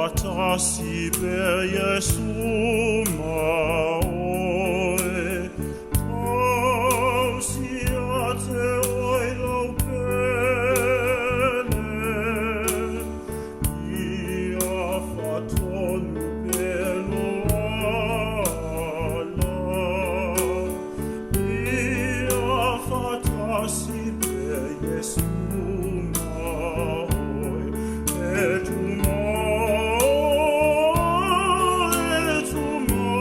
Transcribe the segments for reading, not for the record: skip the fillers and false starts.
Fatasi per Iesu ma oe, tausi a te oi lau pele, ia fatonu pelo ala, ia fatasi per Iesu ma oe, e tu mau, e tu mau,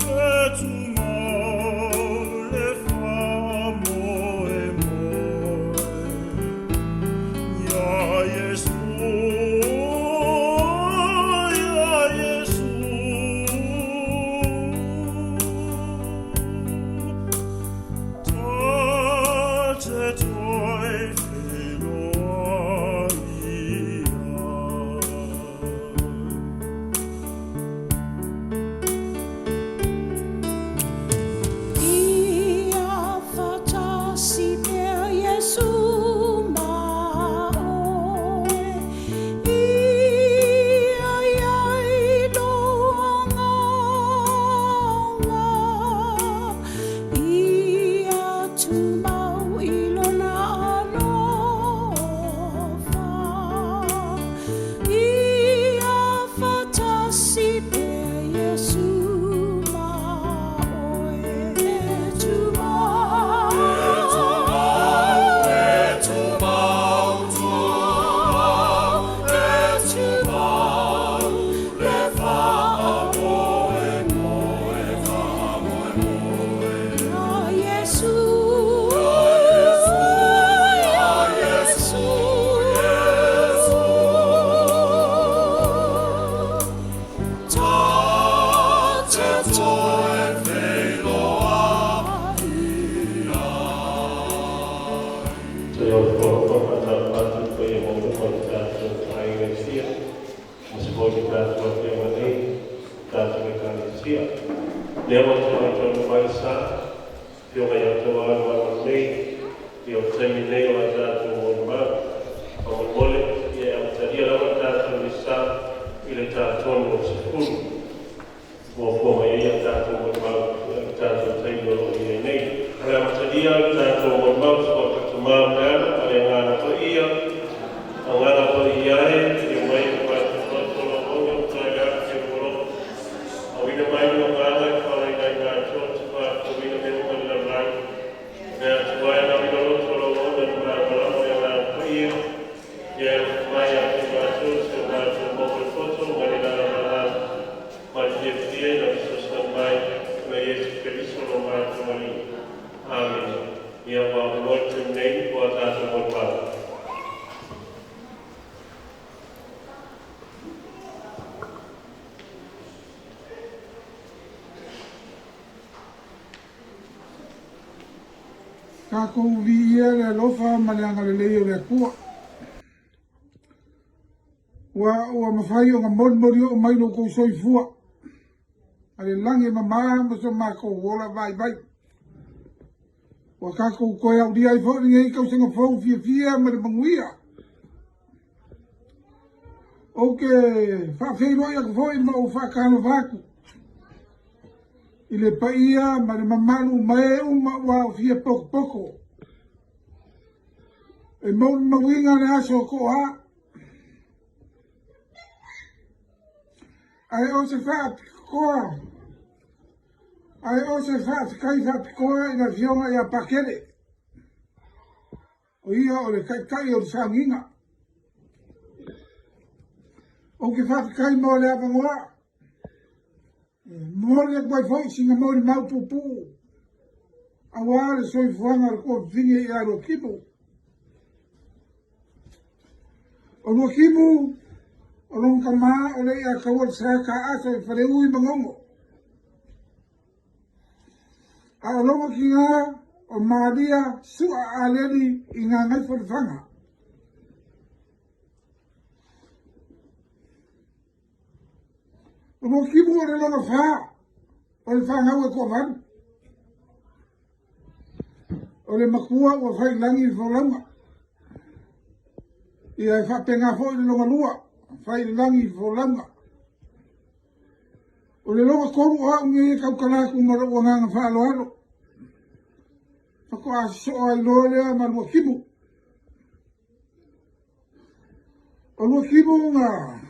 e tu mau le faamoemoe. Ia Iesu, ia Iesu. Ta te toe feiloai ai. Ia fatasi per Iesu ma oe, ia iai lou agaga, ia tumau i lona alofa. Ia fatasi per Iesu ma oe, e tumau, e tumau, tumau, e tumau, le faamoemoe, faamoemoe. Ia Iesu, ia Iesu, Iesu. Ta te toe feiloai ai. Toe o le Fono faatalofa atu i le paia maualuga o le tatou aiga e fia, aemaise foi le tatou afioga nei, le tatou Ekalesia. Lea ua toe taunuu mai le sa, Afioga ia outou aganoano nei, ia o le taimi nei o a tatou molimau. Faamolemole, ia e amatalia lava le tatou misa i le ta tonu o le 10. Muafua mai ai a tatou molimau i le tatou taimi o lo o i ai nei. O le amatalia o le tatou molimau suafa Tama ma le Alo ma le Agaga Paia, Agaga Paia e, afio mai i lo matou loto lagona o tai le atu ke logologo. Auina mai lou agaga e faalaina ai matou te faafouina mea uma i le lalolagi. Mea atu ai lauina loto o lau auauna i le malamalama o le Agaga Paia, ia e alofa mai ia te matou si o matou maua le poto mai le lagi ma le fiafia ina fesoasoani mai ma Iesu Keriso lo matou Alii. Amene. Ia ua avanoa le taimi nei mo a tatou molimau. Tatou viia le alofa ma le agalelei o le Atua. Ua, ua mafai ona molimoli oo mai lo outou soifua a le lagi e mamā ma so matou ola vaivai. Ua tatou toe aulia ai foi lenei tausaga fou fiafia ma le manuia. Ou te faafeiloai atu foi ma ou faatalofa atu i le paia ma le mamalu ma e uma ua aofia potopoto e molimauina le aso toa. Ae o se faapitoa, ae o se faafetai faapitoa i le afioga ia Pakele, o ia o le taitai o le sauniga. Ou te faafetai mo le avanoa e momoli atu ai foi sina molimau puupuu aua le soifuaga o le tuafafine ia Luakimu. O Luakimu, o lona tama o le ia taua le sa taaso i Faleui Manono. A o lona tina o Maria Sua Aleli i Gagaifalefaga. O Luakimu o le lona fa o le fanau e toavalu. O le matua ua fai i lagi le folauga. Ia e faapena foi le lona lua, fai i le lagi i folauga. O le lona tolu o au nei e tautala atu ma lou agaga faaaloalo, faatoa sosoo ai loa lea ma Luatimu. O Luatimu na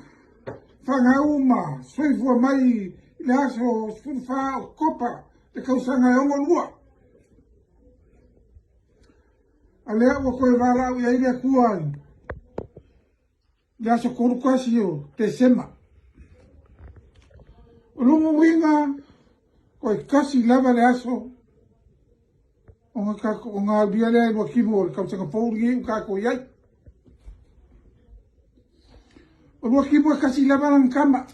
fanau ma soifua mai i le aso 14 Oketopa le tausaga e 62. A lea ua toe valaau i ai le Atua i le aso 31 o Tesema. O lona uiga, toe tasi lava le aso ona tatou ona aulia lea e Luatimu o le tausaga fou lenei ua tatou i ai. O Luatimu e tasi lava lana tama,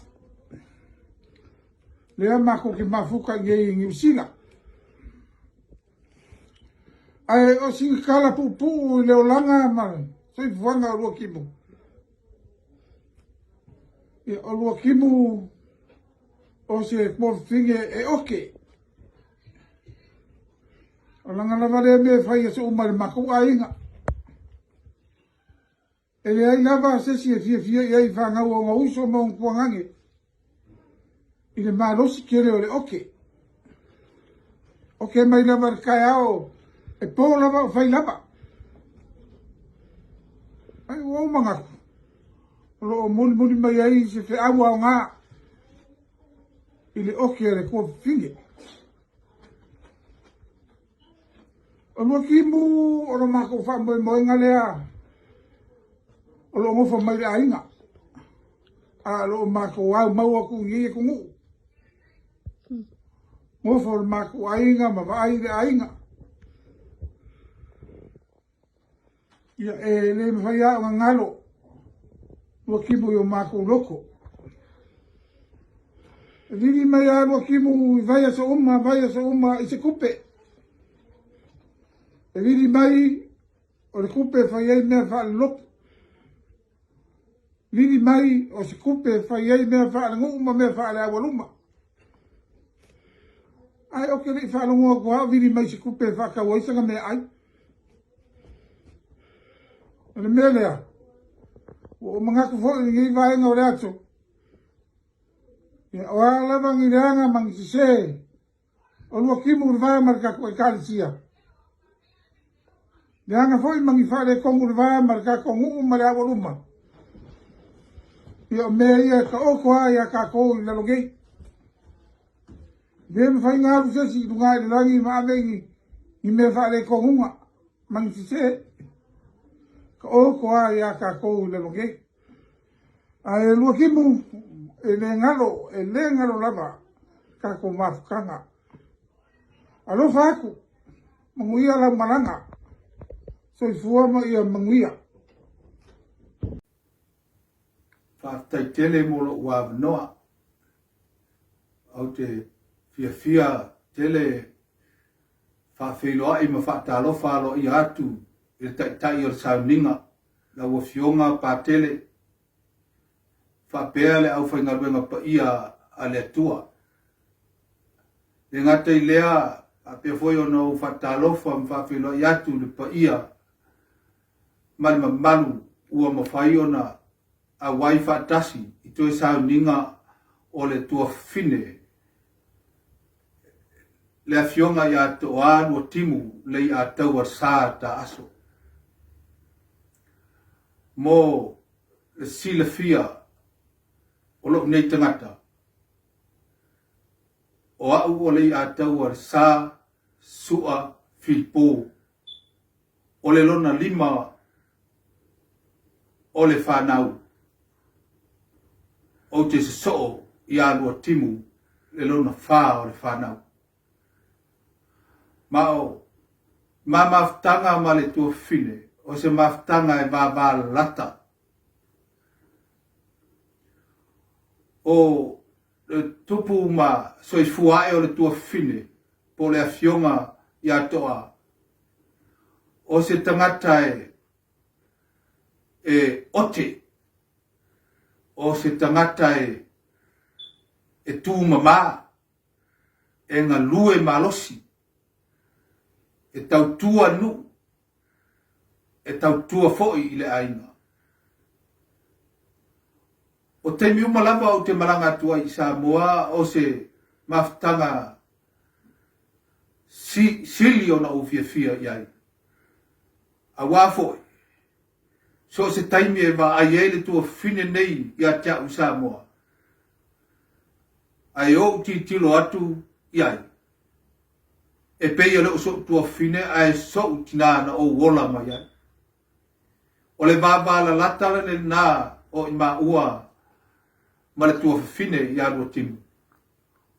lea matou te mafuta i nei i Niu Sila. Ae o sina tala puupuu i le olaga ma le soifuaga o Luatimu. Ia, o Luatimu o se tuafafine e ote. O lana lava lea mea e fai aso uma i le matou aiga. E leai lava se isi e fiafia i ai i fanau a ona uso ma ona tuagane i le malosi tele o le ote. Ote mai lava i le taeao e po lava o fai lava. Ai ua ou manatu, o lo o mulimuli mai ai se feau aoga i le ote a le tuafafine. O Luatimu o lo matou faamoemoega lea o lo o nofo mai le aiga, a o lo o matou aumau atu i nei atunuu. Nofo le matou aiga ma vaai le aiga. Ia, e le mafai lava ona galo Luatimu i o matou loto. E vili mai lava Luatimu i vaiaso uma, vaiaso uma i se tupe. E vili mai o le tupe e fai ai mea faalelotu. Vili mai o se tupe e fai ai mea faalenuu ma mea faaleaualuma. Ae ou te le i faalogo atu lava o vili mai se tupe e faatau ai sana meaai. O le mea lea, ua ou manatu foi i lenei vaega o le aso, ia, o a lava ni leaga ma ni sese o Luatimu i le va ma le tatou Ekalesia, leaga foi ma ni faaletonu i le va ma le tatou nuu ma le aualuma, ia o mea ia e taoto lava ia tatou i lalo nei. Le mafai ona alu se isi i luga i le lagi ma ave i ni mea faaletonuga ma ni sese. Taoto lava ia tatou i lalo nei. Ae Luatimu, e le galo, e le galo lava tatou mafutaga. Alofa atu, manuia lau malaga. Soifua ma ia manuia. Faafetai tele mo lou avanoa. Ou te fiafia tele faafeiloai ma faatalofa aloaia atu i le Taitai o le Sauniga, lau Afioga Patele, faapea le aufaigaluega paia a le Atua. Le gata i lea, faapea foi ona ou faatalofa ma faafeiloai atu i le paia ma le mamalu ua mafai ona auai faatasi i toe sauniga o le tuafafine, le Afioga ia Toa Luatimu Leiataua Sa Taaso. Mo le silafia o lou nei tagata, o au o Leiataua Sa Sua Filipo. O le lona lima o le fanau, ou te sosoo iā Luatimu le lona fa o le fanau. Ma o ma mafutaga ma le tuafafine, o se mafutaga e vāvālalata. O le tupu ma soifua ae o le tuafafine, po o le afioga iā Toa, O se tagata e, e ote, o se tagata e, e tūmamā, e galue malosi, e tautua nuu, e tautua foi i le aiga. O taimi uma lava ou te malaga atu ai i Samoa o se mafutaga si, sili ona ou fiafia i ai. Auā foi, so o se taimi e vaai ai le tuafafine nei ia te au i Samoa, ae ou tilotilo atu i ai, e pei e le o so'u tuafafine ae so'u tinā na ou ola mai ai. O le vāvālalata lenā o i māua ma le tuafafine iā Luatimu.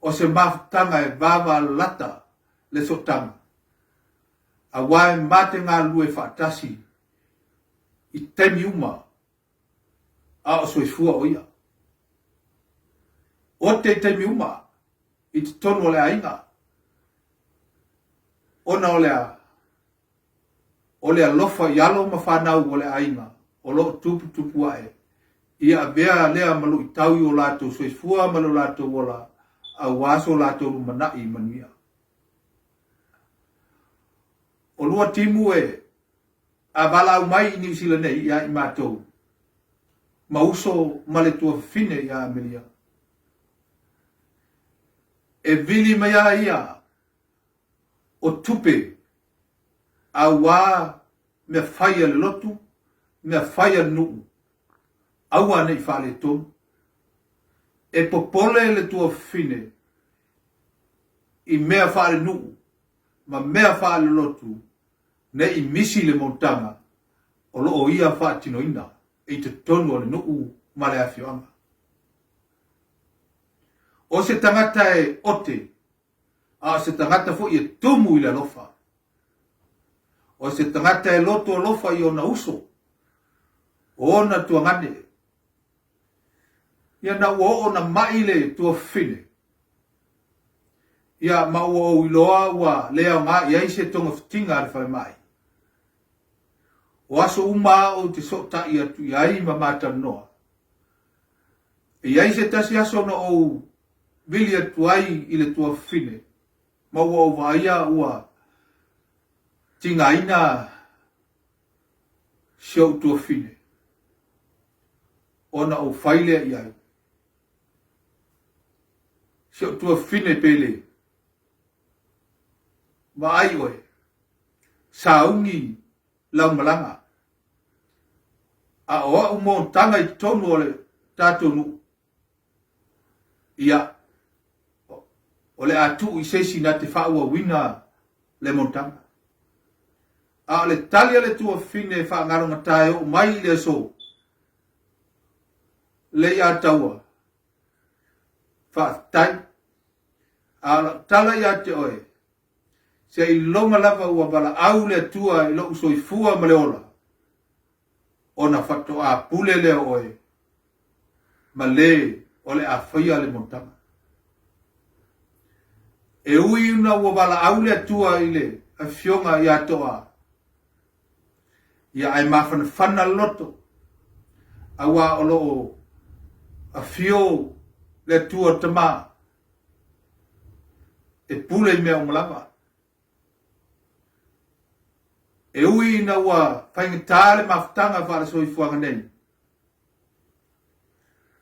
O se mafutaga e vāvālalata le sootaga, auā e mā te galulue faatasi i taimi uma a o soifua o ia. Ote i taimi uma i totonu o le aiga, ona o le a? O le alofa i alo ma fanau o le aiga o lo o tuputupu ae, ia avea lea ma luitau i o latou soifua ma lo latou ola aua so latou lumanai manuia. O Luatimu e a valaau mai i Niu Sila nei ia i matou, ma uso ma le tuafafine ia Amelia. E vili mai a ia o tupe auā mea fai a le lotu, mea fai a le nuu, aua ne i faaletonu. E popole le tuafafine i mea faalenuu ma mea faalelotu ne i misi le monotaga o lo o ia faatinoina i totonu o le nuu ma le afioaga. O se tagata e ote a o se tagata foi e tumu i le alofa. O se tagata e loto alofa i ona uso, o ona tuagane. Ia na ua oo na mai le tuafafine. Ia ma ua ou iloa ua le aoga i ai se togafitiga a le falemai. O aso uma a ou te sootai atu i ai ma matalanoa. E i ai se tasi aso na ou vili atu ai i le tuafafine, ma ua ou vaaia ua tigaina si ou tuafafine, ona ou fai lea i ai. Si ou tuafafine pele, vaai oe, sauni lau malaga. A o au monotaga i totonu o le tatou nuu, ia, o le a tuu i se isi na te faaauauina le monotaga. A o le tali a le tuafafine e faagalogata e oo mai i le aso, Leiataua, faafetai. A o lau tala ia te oe, Seiloga lava ua valaau le Atua i lou soifua ma le ola, ona faatoa pule lea o oe ma le o le a faia le monotaga. E ui ina ua valaau le Atua i le afioga ia Toa, ia ae mafanafana le loto, auā o lo o afio le Atua Tama e pule i mea uma lava. E ui ina ua faigata le mafutaga faale-soifuaga nei,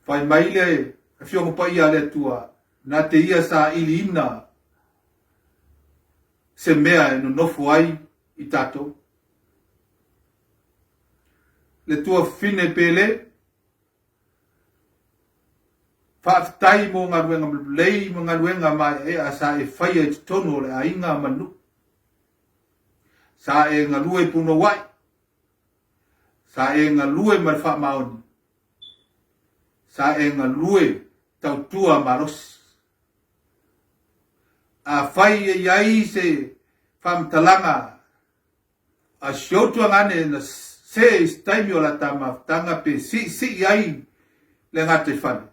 fai mai le Afioga Paia a le Atua, na te ia sailiina se mea e nonofo ai i tatou. Le tuafafine pele, Faafetai mo galuega lelei ma galuega maeaea sa e faia i totonu o le aiga ma le nuu. Sa e galue punouai. Sa e galue ma le faamaoni. Sa e galue tautua malosi. Afai e i ai se faamatalaga A si ou tuagane na se i se taimi o la ta mafutaga pe siisii ai le gataifale,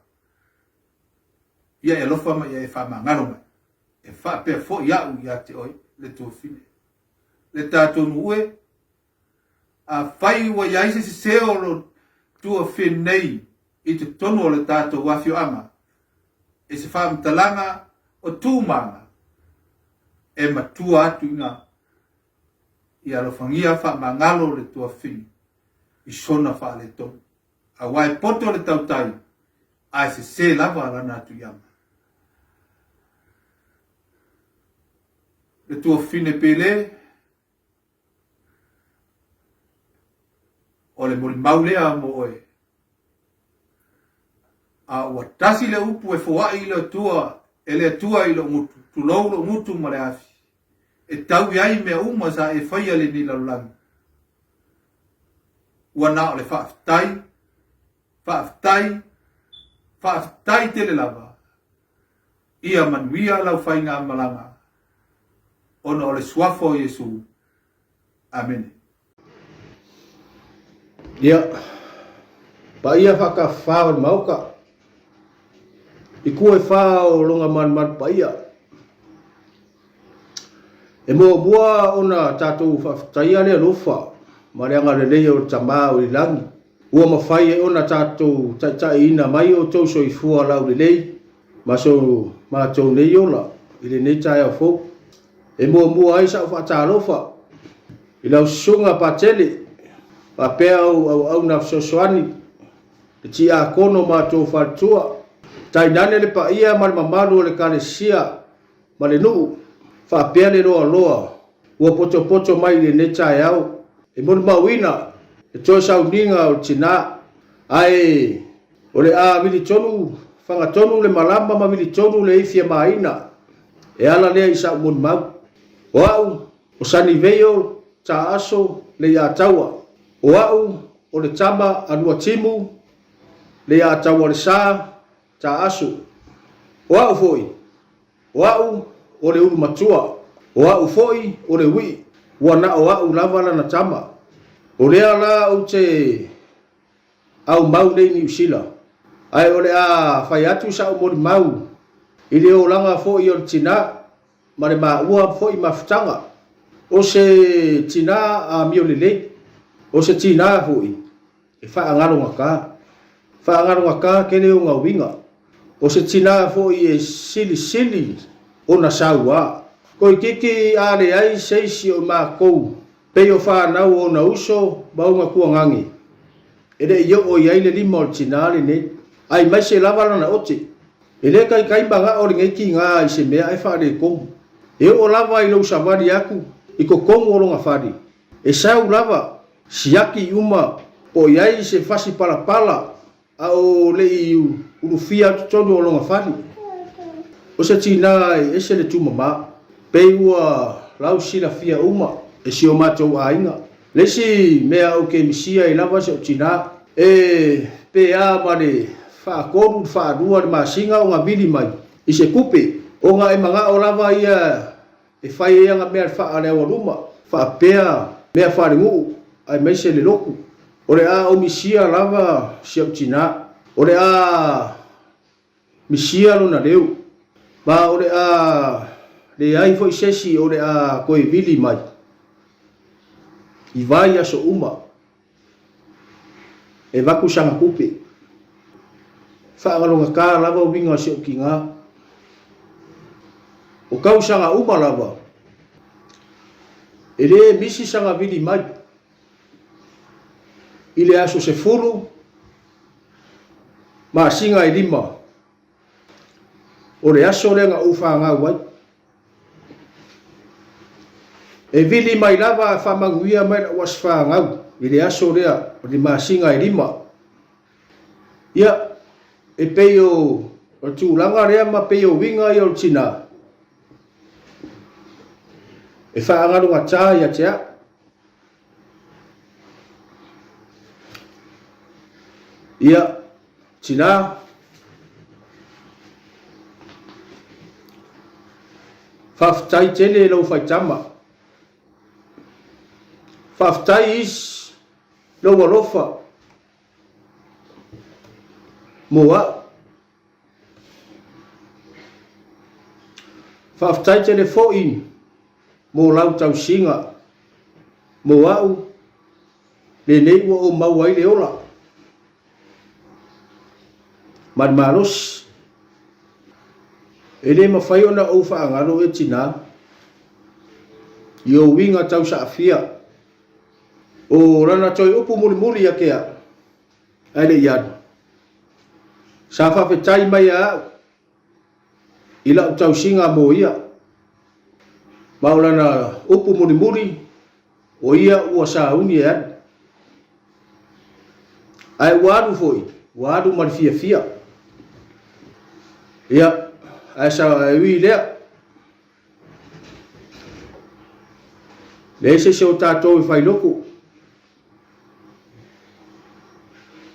ia e alofa mai ia e faamagalo mai, e faapea foi au ia te oe, le tuafine. Le tatou nuu e, afai ua i ai se sese o lo tuafine nei i totonu o le tatou afioaga, i se faamatalaga o tu ma aga, e matua atu i ina Ia alofagia faamagalo le tuafafine i sona faaletonu. Aua e poto le tautai Ae sesē lava lana atu iama. Le tuafafine pele, o le molimau lea mo oe. A ua tasi le upu e foai i le Atua, e le Atua i lou gutu, tulou lou gutu ma le afi, e tau i ai mea uma sa e faia lenei lalolagi. Ua na o le faafetai, faafetai, faafetai tele lava, ia manuia lau faigamalaga ona o le suafa o Iesu. Amene. Ia, paia faatafafā o le Maota, i kua e fā o lona malumalu paia. E muamua ona tatou faafetaia le alofa ma le agalelei o le Tama o i lagi, ua mafai ai ona tatou taitaiina mai outou soifua laulelei ma so matou nei ola i lenei taeao fou. E muamua ai sa'u faatalofa i lau susuga Patele faapea ou auauna fesoasoani, le tiakono ma tou faletua, tainane le paia ma le mamalu o le Ekalesia ma le nuu, faapea le loaloa ua potopoto mai i lenei taeao e molimauina le toe sauniga o le tina, ae o le a vilitonu fagatonu le malama ma vilitonu le ifi a maina e ala lea i sa'u molimau. O a'u, o Saniveio Taaso Leiataua. O a'u, o le tama a Luatimu Leiataualesa Taaso. O a'u foi, o a'u o le ulu matua. O a'u foi o le ui'i, ua na o a'u lava lana tama. O lea la ou te aumau nei Niu Sila, ae o le a fai atu sa'u molimau i le olaga foi o le tina ma le maua foi mafutaga. O se tina amio lelei, o se tina foi e faagalogata, faagalogata tele ona uiga. O se tina foi e silisili ona saua. Toeitiiti a leai se isi o matou pei o fanau o ona uso ma ona tuagane, e le i oo i ai le lima o le tina lenei, aemaise lava lana ote. E le taitai manao lenei tiga i se mea ae faaletonu. E oo lava i lou savali atu i totonu o lona fale, e sau lava siaki uma po o i ai se fasi palapala a o le i ulufia atu totonu o lona fale. O se tina e ese le tumama, pei ua lau silafia uma e si o matou aiga. Le isi mea ou te misia ai lava si ou tina, e pe a ma le faatolu le faalua le masina ona vili mai i se tupe, ona e manao lava ia e fai ai ana mea faaleaualuma, faapea mea faalenuu aemaise le lotu. O le a ou misia lava si ou tina, o le a Misia lona leo, ma o le a leai foi se isi o le a toe vili mai i vai aso uma e avatu sana tupe. Faagalogata lava uiga o si ou tiga. O tausaga uma lava, e le misi sana vili mai i le aso 10 masina e 5 o le aso lea na ou fanau ai. E vili mai lava a faamanuia mai lau aso fanau i le aso lea o le masina e 5. Ia, e pei o le tulaga lea ma pei o uiga ia o le tina e faagalogata ia te au. Ia, tina, faafetai tele i lou faitama. Faafetai is lou alofa mo au. Faafetai tele foi mo lau tausiga mo au lenei ua ou maua ai le ola ma le malosi. E le mafai ona ou faagalo e tina i ou uiga tausaafia. O lana toe upu mulimuli ia te au, ae le i alu. Sa faafetai mai ia au i la'u tausiga mo ia, ma o lana upu mulimuli, o ia ua sauni e alu. Ae ua alu foi, ua alu ma le fiafia. Ia, ae sa ae ui i lea, leai se isi o tatou e fai lotu,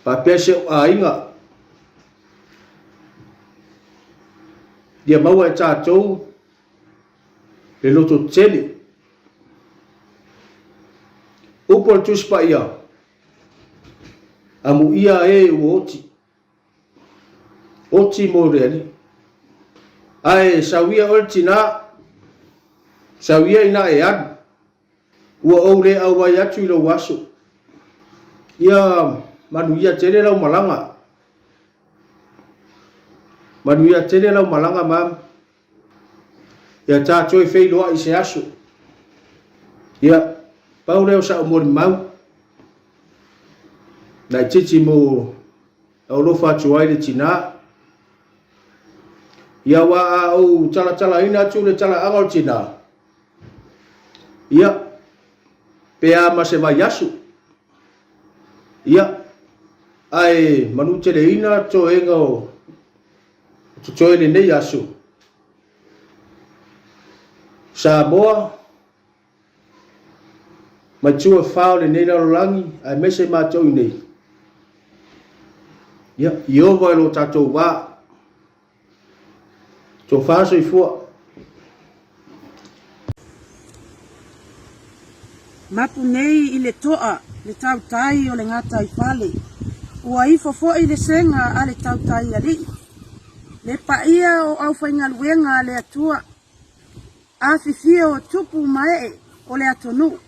faapea si ou aiga, ia maua e tatou le loto tele. Upu a le Tusi Paia, Amuia e ua oti, oti mo le Alii. Ae sauia oe le tinā, sauia ina e alu, ua ou le auai atu i lou aso. Ia manuia tele lau malaga. Manuia tele lau malaga mam. Ia ta toe feiloai i se aso. Ia, pau lea o sa'u molimau, laitiiti mo alofa atu ai le tinā. Ia, aua a ou talatalaina atu le talaaga o le tinā, ia, pe a ma se vaiaso, ia, ae manuteleina toega o totoe lenei aso. Samoa, mai tua e o lenei lalolagi, aemaise matou i nei. Ia, Ieova i lo tatou vā. Tofa soifua. Mapu nei i le toa le tautai o le gataifale, ua ifo foi le sega a le tautai alii, le paia o aufaigaluega a le Atua, afifio o tupu ma ee o le atunuu,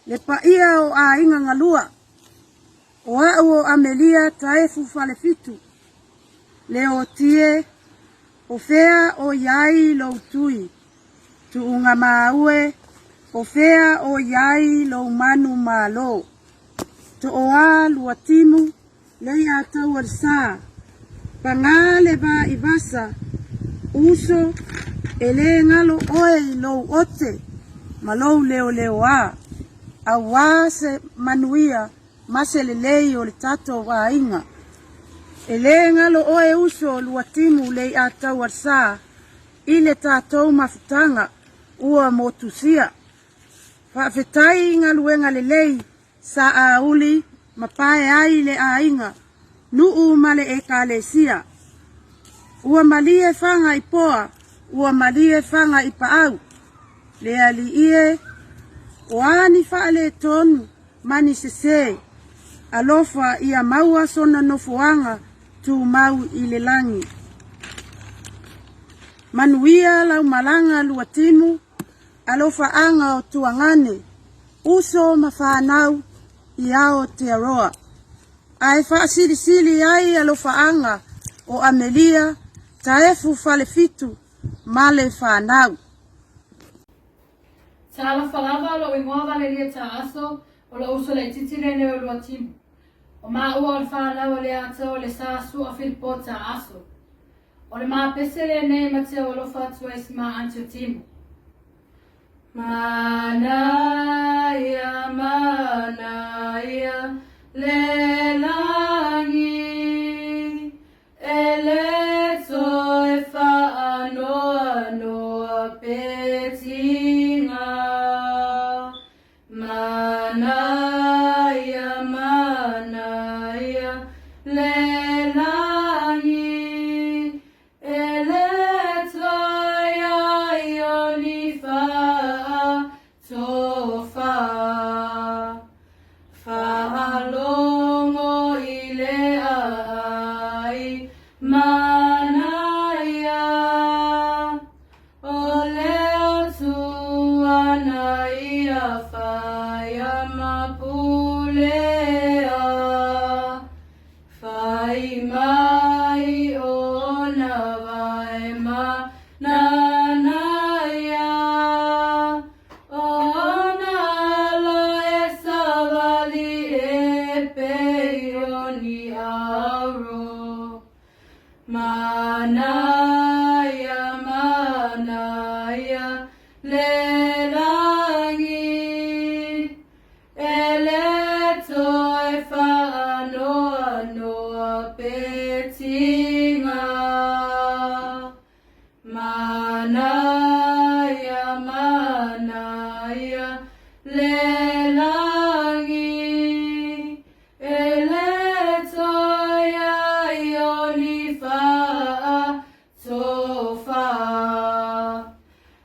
le paia o aiga galua, o au o Amelia Taefu Falefitu, Leotie, o fea o i ai lou tui? Tuugamāue, o fea o i ai lou manu malo? Tooā Luatimu, lei ātaua le sā, Pagā le vā i Vasa, uso, e lē galo oe i lou ote ma lou leoleoā, auā se manuia ma se lelei o le tatou aiga. E lē galo oe uso Luatimu lei ātaua le sā, I le tatou mafutaga ua motusia. Faafetai i galuega lelei sa auli ma pae ai le aiga, nuu ma le Ekalesia. Ua malie faga i Poa, ua malie faga i Paau. Le Alii e, o a ni faaletonu ma ni sese, alofa ia maua sona nofoaga tumau i le lagi. Manuia lau malaga Luatimu, alofaaga o Tuagane, uso ma fanau i Aotearoa. Ae faasilisili ai alofaaga o Amelia Taefu Falefitu ma le fanau. Talofa lava, lou igoa Valeria Taaso, o lou uso laitiiti lenei o Luatimu. O māua o le whānau o le ātou o le sā sua Filipo Taaso. O le mapese lenei ma te alofa atu ai si ma Antio Timo. Manaia, manaia, le lagi, e le toe whaanoanoa pe tinga. Manaia, manaia, le lagi, e le toe ai o ni whaa tofa. Whaalongo i le ai, manaia, O le Atua na ia whaia ma pulea, Whai mai ona vae ma nanaia, Ona ala e savali e pei o ni auro. Manaia, manaia le lagi, E le toe faanoanoa pe tiga. Manaia, manaia le lagi, E le toe ai o ni faatofa.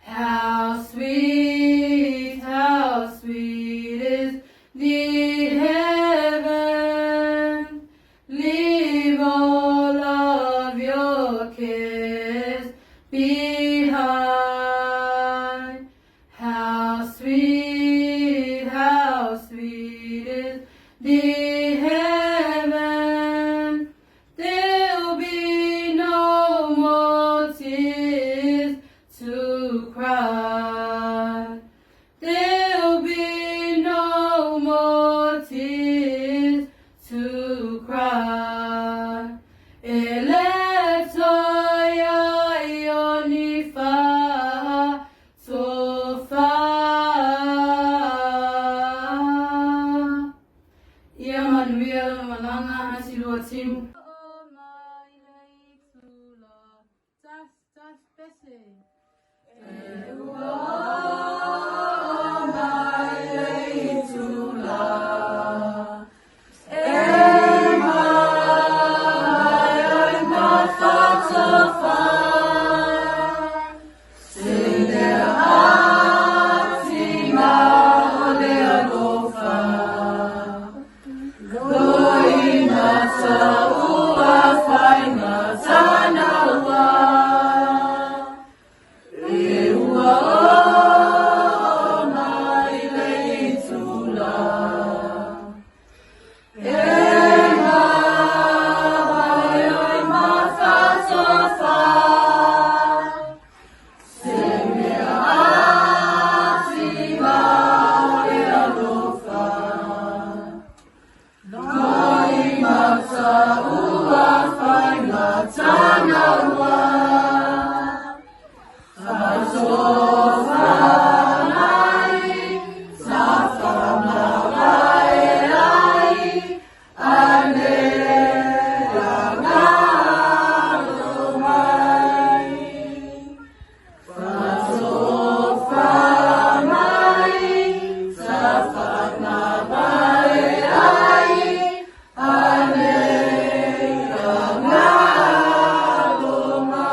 How sweet, how sweet is the heaven. Leave all of your cares behind. How sweet is the heaven. There'll be no more tears to cry. There'll be no more tears to cry. E le toe ai o ni faatofa. Ia manuia lana malaga Ahasi Luatimu. Oo mai le itula, tas, tas, pese. E ua oo mai le itula, e malae ai ma Fa'atofa. Se mea ati ma o le alofa, Loimata ua faigatana ua, E ua oo mai le itula, E malae ai ma Fa'atofa. Se mea ati ma o le alofa, Loimata ua faigatana ua, Fa'atofa mai, tafamavae ai, A le galo mai. Fa'atofa mai, tafamavae ai, A le galo mai.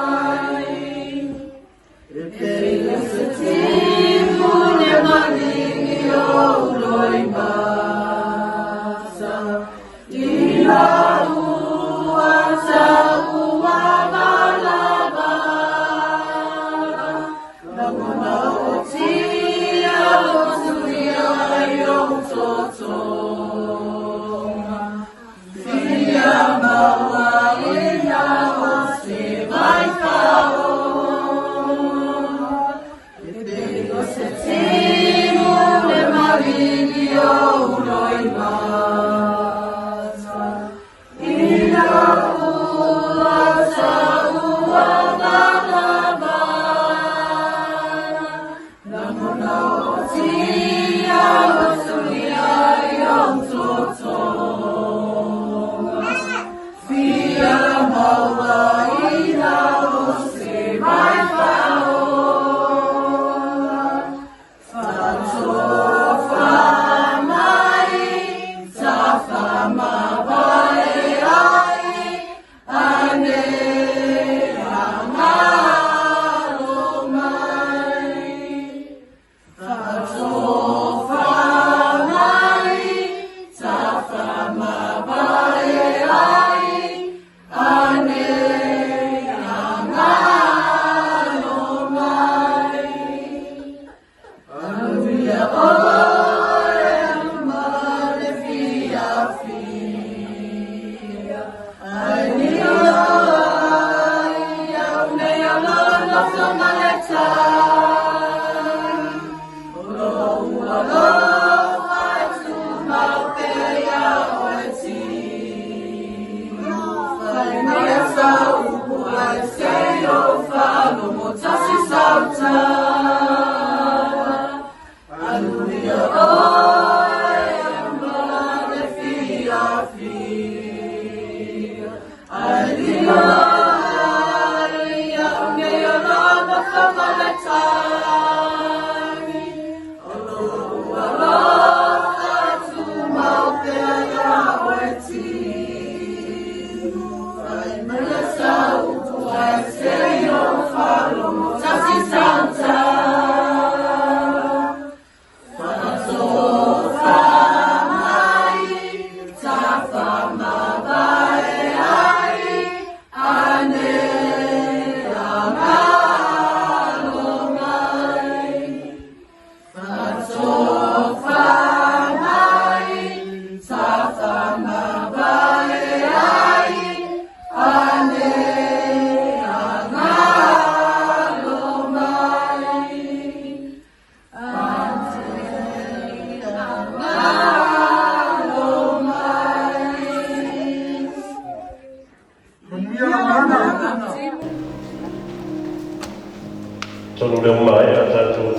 Tonu lea ua maea a tatou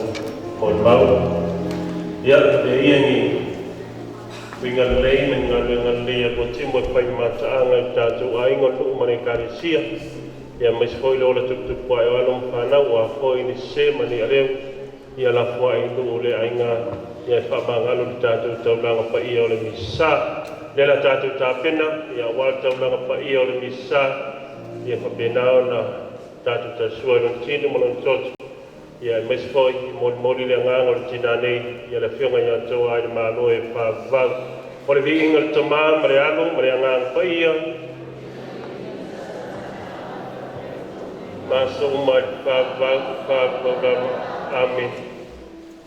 molimau. Ia, e ia ni uiga lelei ma ni galuega lelei a Luatimu e fai ma mataaga i tatou aiga o le nuu ma le ekalesia. Ia aemaise foi le ola tuputupu ae o alo ma fanau, o a foi ni sese ma ni aleu, ia lafoai i nuu le aiga, ia e faamagalo le tatou taulaga paia o le Misa. Lea la tatou tapena, ia aua le taulaga paia o le Misa, ia faapena ona tatou tasua i lona tino ma lona toto, ia aemaise foi i molimoli le agaga o le tinā nei, ia le afioga ia Toa ai le Malo e faavavau. O le viiga i le Tama ma le Alo ma le Agaga Paia, ma aso uma i le faavavau, faavavau lava. Amene.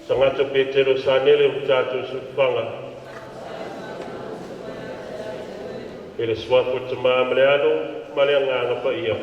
Sagata Petero Sanele o tatou siufaga. I le suafa o le Tama ma le Alo ma le Agaga Paia.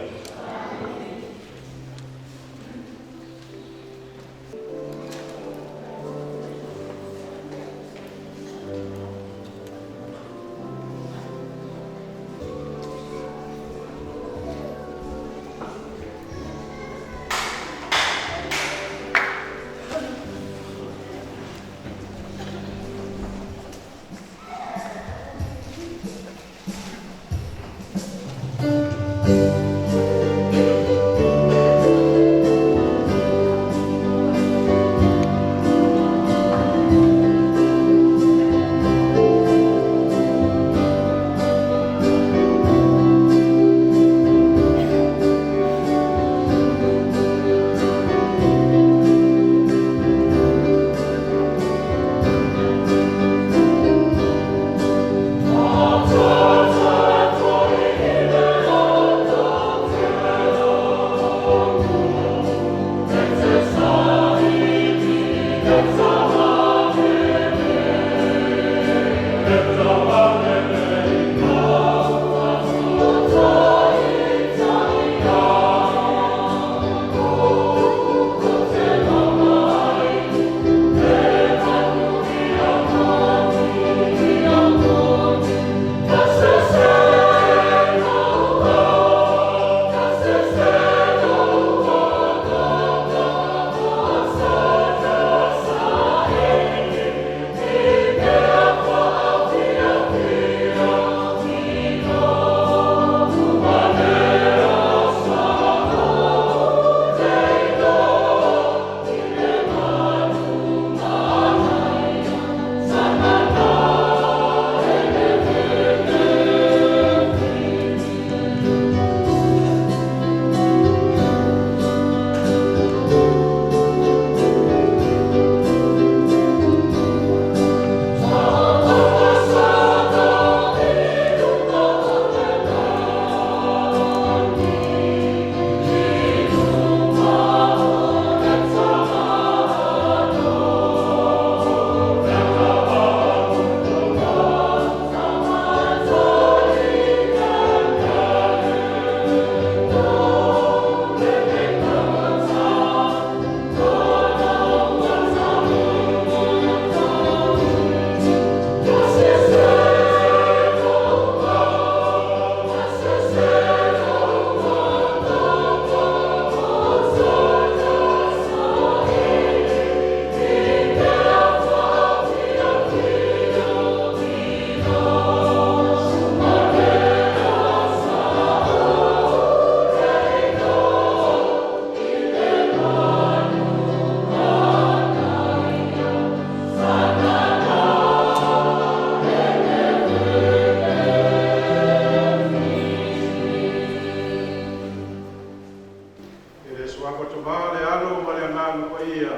I le suafa Tama, le Alo ma le Agaga Paia.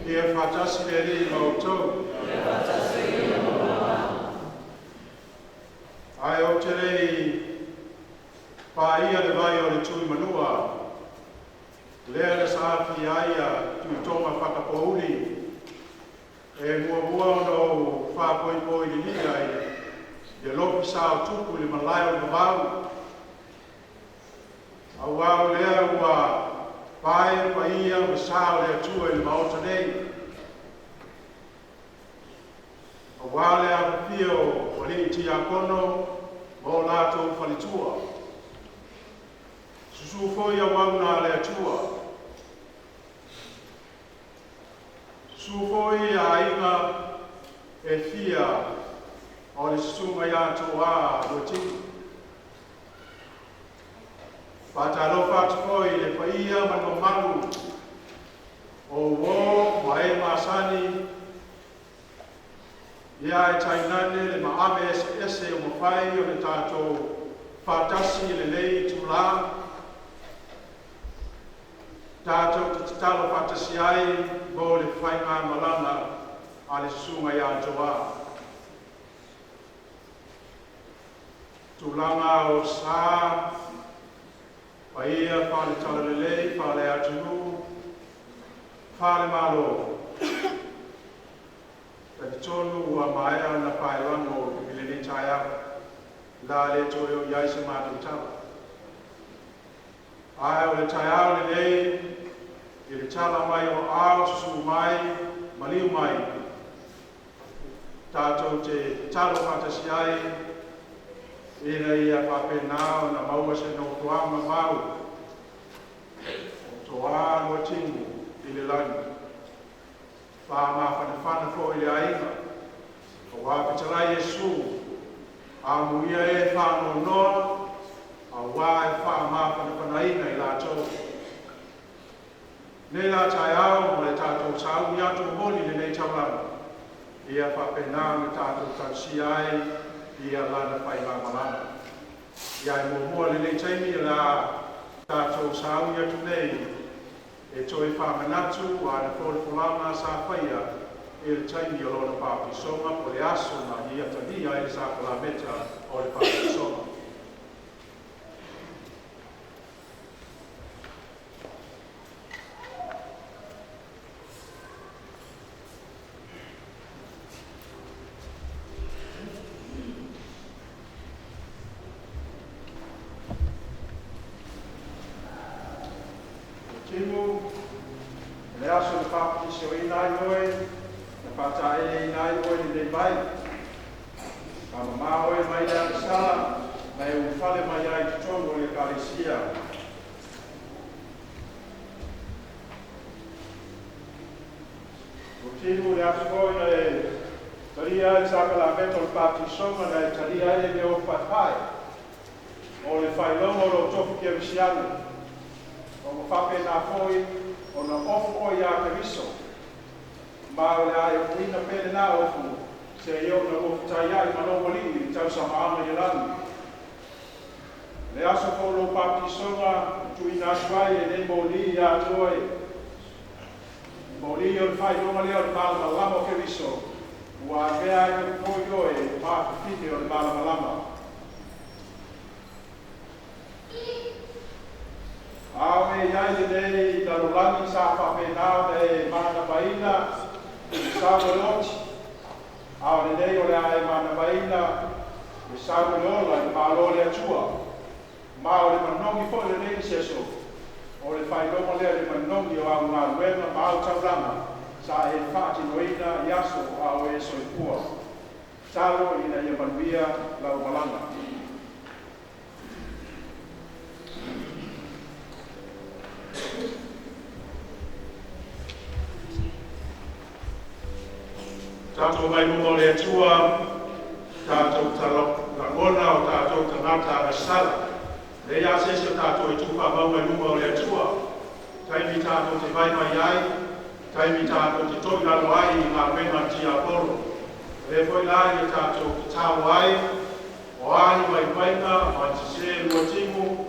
Ia faatasi le Alii ma outou. Ae ou te le i paia le vai o le Tuimanua, lea na saafia ai Tuitoga Fakapouli, e muamua ona ou faapoipoi lili'a i le alofi sa o tupu i le malae o le vavau, auā o lea ua pae paia ma sa o le Atua i le maota nei, auā le afifio o alii tiakono ma o latou faletua. Susu foi auauna a le Atua. Susu foi aiga e fia o le susuga ia Toa Luatini. Faatalofa atu foi i le paia ma le mamalu o uō ma e masani ia e tainane le maave eseese ua mafai ona tatou faatasi i lenei itulā tatou te tatalo faatasi ai mo le faigamalaga a le susuga ia Toā. Tulaga o sa, paia faale-Talalelei, faale-atunuu, faale-Malo, talitonu ua maea ona paelago i lenei taeao, la le toe oo i ai se matou tala. Ae o le taeao lenei i le tala mai o aao, susuu mai, maliu mai, tatou te tatalo faatasi ai ina ia faapena ona maua se nofoaga mau o Toā Luatimu i le lagi. Faamafanafana foi le aiga, aua fetalai Iesu, amuia e faanoanoa, auā e faamafanafanaina i latou. Nei la taeao ma le tatou sauni atu momoli lenei taulaga, ia faapena ona tatou talosia ai ia lana faigamalaga. Ia e muamua lenei taimi o le a tatou sauni atu nei e toe faamanatu ana folafolaga sa faia i le taimi o lona papatisoga po o le aso na ia talia ai le sakalameta o le papatisoga. Timu, o le aso na faapatisōina ai oe, na faataeleina ai oe lenei vai. Faamamā oe mai le agasala, na e ulufale mai ai i totonu o le Ekalesia. Timu, le aso foi na e talia ai le sakalameta o le papatisoga, na e talia ai le mea o faefae, o le faailoga o lou tofi kerisiano, o ma faapena foi ona ofo oe iā Keriso, ma o le a e ofoina pea lenā ofo seia oo ina lua fetaiai ma lou Alii i le tausamaaga i le lagi. Le aso foi o lou papatisoga na tuuina atu ai lenei moli iā te oe, moli o le faailoga lea o le malamalama o Keriso, ua avea ai foi oe ma fafine o le malamalama. A o e i ai lenei lalolagi sa faapena ona e manavaina i le sau o le oti, a o lenei o le a e manavaina le sau o le ola i le Malo o le Atua. Ma o le manogi foi lenei liseso, o le faailoga lea i le manogi o au galuega ma au taulaga sa e faatinoina i aso a o e soifua. Tatalo ina ia manuia lau malaga. Tatou mai luma o le Atua, tatou lagona o tatou tagata agasala. Leai lava se isi o tatou e tuufaamauga i luma o le Atua. Taimi tatou te vaivai ai, taimi tatou te toilalo ai i galuega a le tiapolo. O lea foi la ia tatou tatalo ai, o a ni vaivaiga ma ni sesē Luatimu,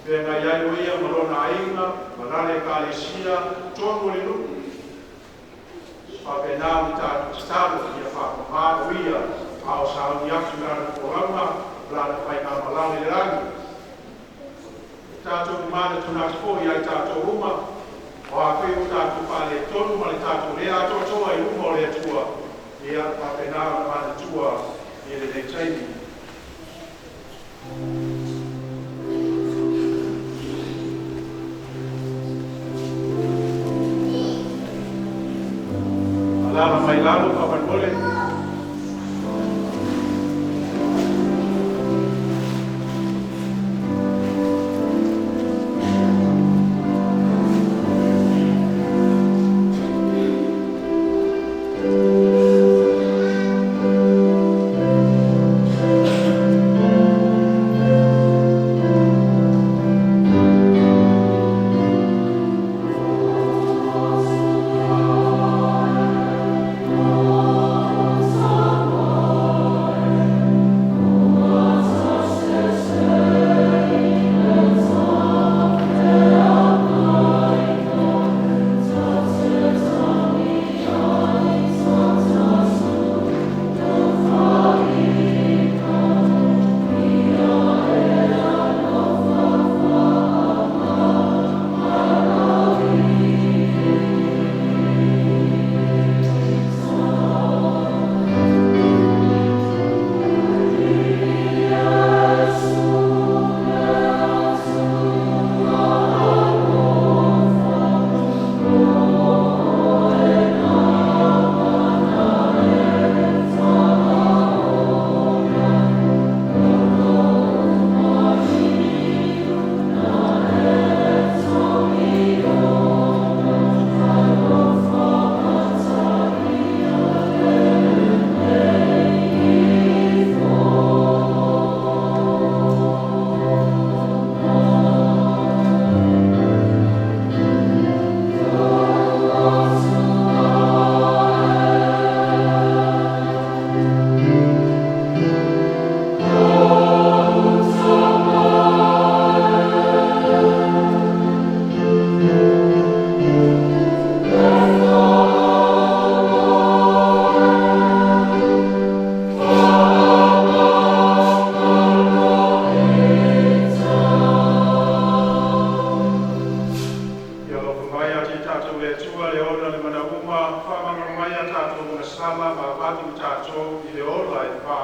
feagai ai o ia ma lona aiga, ma lana Ekalesia, totonu o le nuu. Faapena ona tatou tatalo ia faamamā o ia a o sauni atu i lana folauga, lana faigamalaga i le lagi. E tatou te manatunatu foi ia i tatou uma, o a foi o tatou faaletonu ma le tatou le atoatoa i luma o le Atua, ia faapena ona manatua i lenei taimi. Alaala mai lalo faamolemole.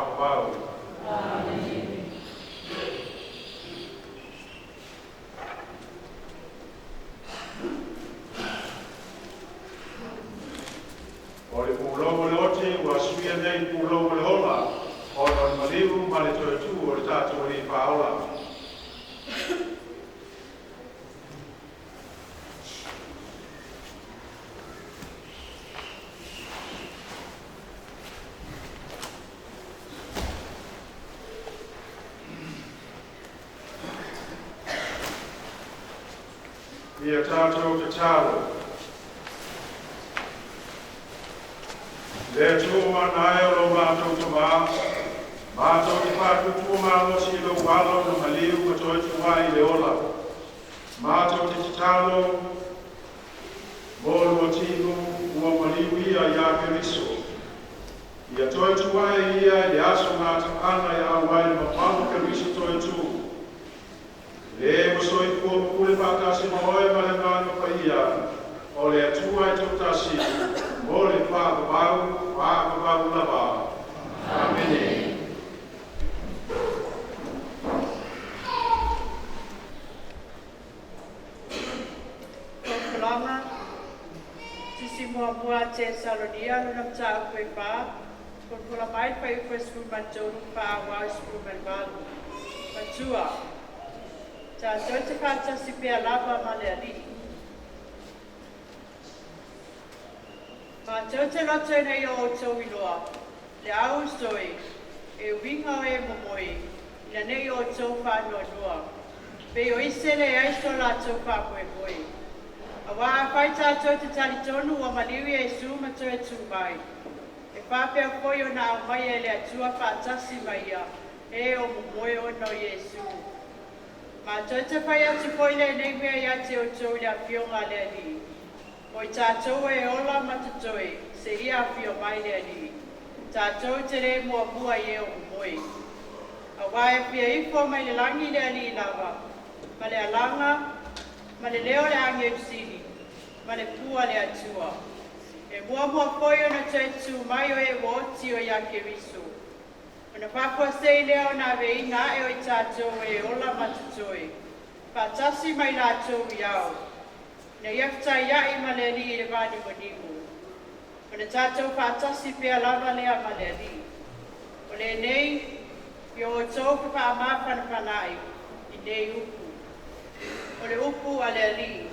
faavavau. Amene. O le pulou o le ote ua suia nei pulou o le ola, ona o le maliu ma le toe tū o le tātou Alii Faaola. Ia tātou tatalo. Le Atua mana e o lo mātou tamā, mātou te whātutua malosi i lou alo na maliu ma toe tū ai i le ola. Mātou te tatalo mo Luatimu ua maliu ia iā Keriso. Ia toe tū ai ia i le aso gata'aga e auai le mamalu Keriso toe tū. Le ua soifua ma pule faatasi ma oe ma le Agaga Paia, o le Atua e toatasi, mo le faavavau, faavavau lava. Amene. Tolofolaga, Tusi Muamua a Tesalonia lona mataupu e fa, Folafola mai le fuaiupu e 13 faaauau i 18. Matua, tatou te faatasi pea lava ma le Alii. Matou te loto ina ia outou iloa, le au uso e, e uiga o e momoe, ina ne i outou faanoanoa, pei o isi e leai so latou faamoemoe. Auā afai tatou te talitonu ua maliu Iesu ma toe tū mai, e faapea foi ona aumaia e le Atua faatasi ma ia e o momoe ona o Iesu. Matou te fai atu foi lenei mea ia te outou i le Afioga a le Alii, o i tatou e ola ma totoe seia afio mai le Alii, tatou te le muamua i e o momoe. Auā e afia ifo mai le lagi le Alii lava, ma le alaga, ma le leo o le agelu sili, ma le pua a le Atua. E muamua foi ona toe tū mai o e ua oti o iā Keriso. Ona faafuasei lea ona aveina ae o i tatou e ola ma totoe, faatasi ma i latou i ao, ina ia fetaiaʻi ma le Alii i le vanimonimo. Ona tatou faatasi pea lava lea ma le Alii. O lenei, ia outou fefaamafanafanaʻi i nei upu. O le upu a le Alii.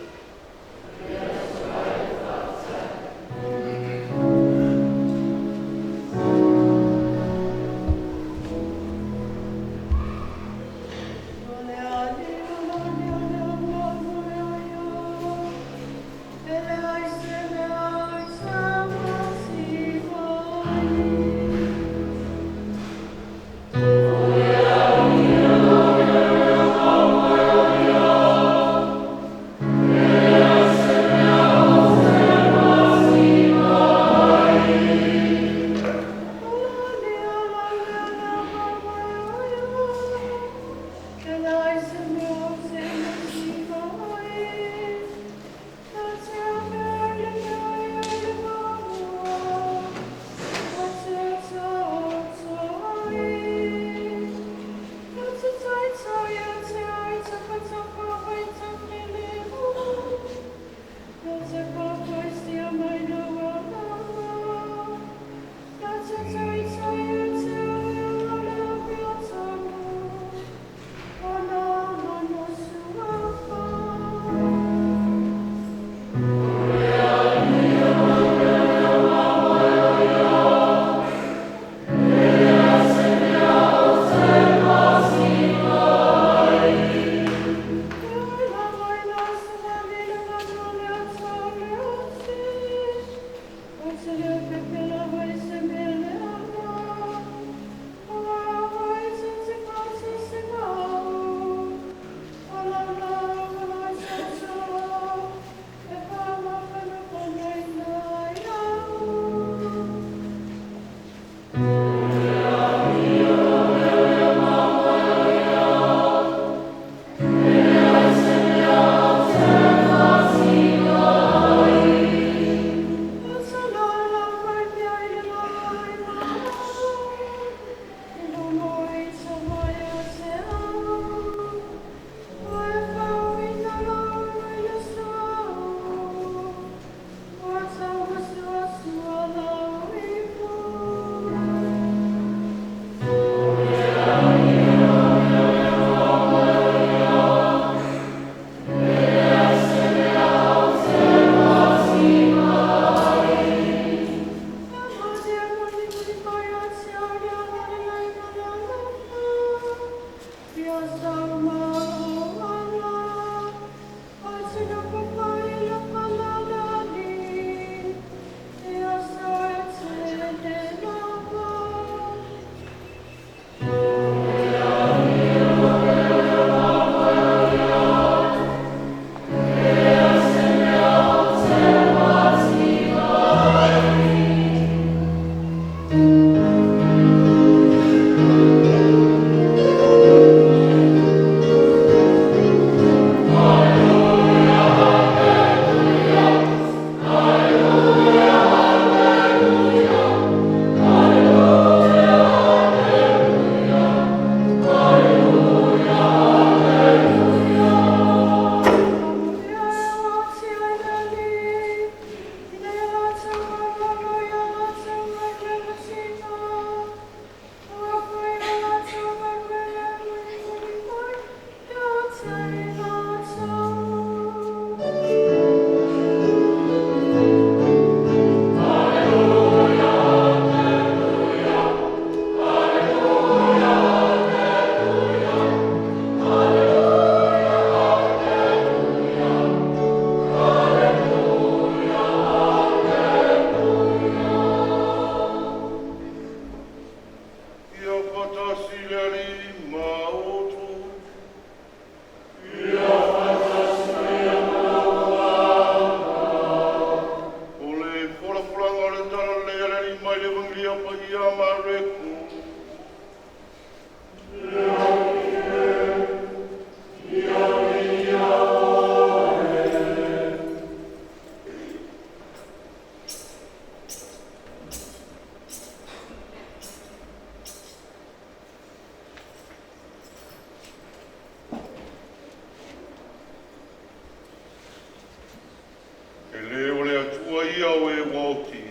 lē o le Atua ia o e ua oti,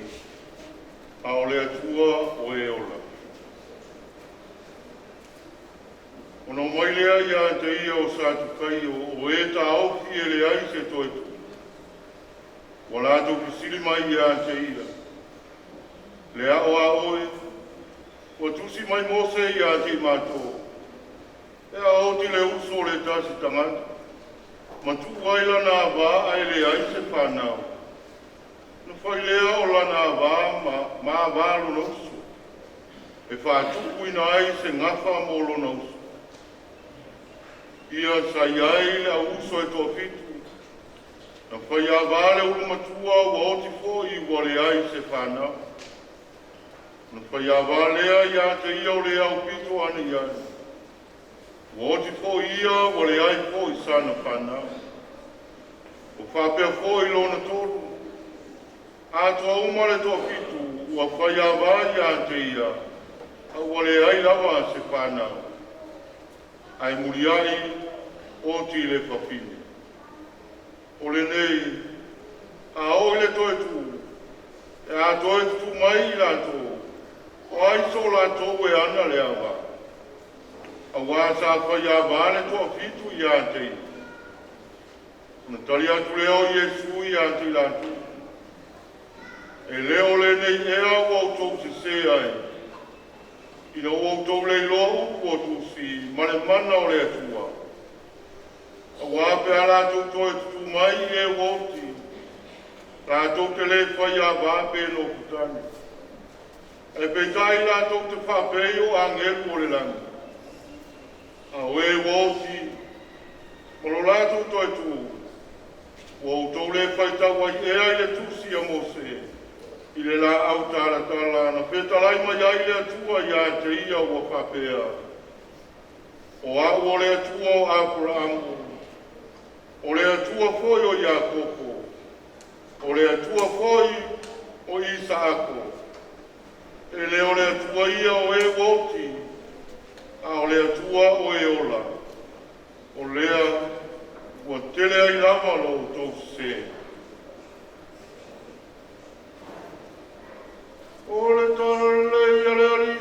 a o le Atua o e ola. Ona omai lea iā te ia o Satukaio o e taofi e leai se toe tu'u. Ua latou fesili mai iā te ia, Le a'o a oe, ua tusi mai Mose iā te i matou, e a oti le uso o le tasi tagata, ma tu'u ai lana avā ae leai se fanau, ona fai lea o lana avā ma avā lona uso, e faatu'uina ai se gafa mo lona uso. Ia sa i ai le auuso e toafitu, na fai avā le ulu matua ua oti fo'i ua leai se fanau. Na fai avā lea iā te ia o le aupito ane i ai. Ua oti fo'i ia ua leai fo'i sana fanau. Ua faapea fo'i lona tolu. Atoa uma le toafitu ua fai avā iā te ia, a ua leai lava se fanau. Ae mulia'i oti le fafine. O lenei, a oo i le toe tu'u, e a toe tutū mai i latou, o ai so latou e ana le avā? Auā sa fai avā le toafitu iā te ia. Ona tali atu lea o Iesu iā te i latou, E lē o lenei ea ua outou sesē ai, ina ua outou le iloa upu o Tusi ma le mana o le Atua. Auā pe a latou toe tutū mai i e ua oti, latou te lē fai avā pe nofotane. Ae peitai latou te faapei o agelu o le lagi. A o e ua oti, ma lo latou toe tū, ua outou lē faitau ai ea i le Tusi a Mose, i le laau talatala na fetalai mai ai le Atua iā te ia ua faapea, O a'u o le Atua o Aperaamu, o le Atua foi o Iakopo, o le Atua foi o Isaako. E lē o le Atua ia o e ua oti, a o le Atua o e ola. O lea ua tele ai lava lo outou sesē. O le Talalelei a le Alii.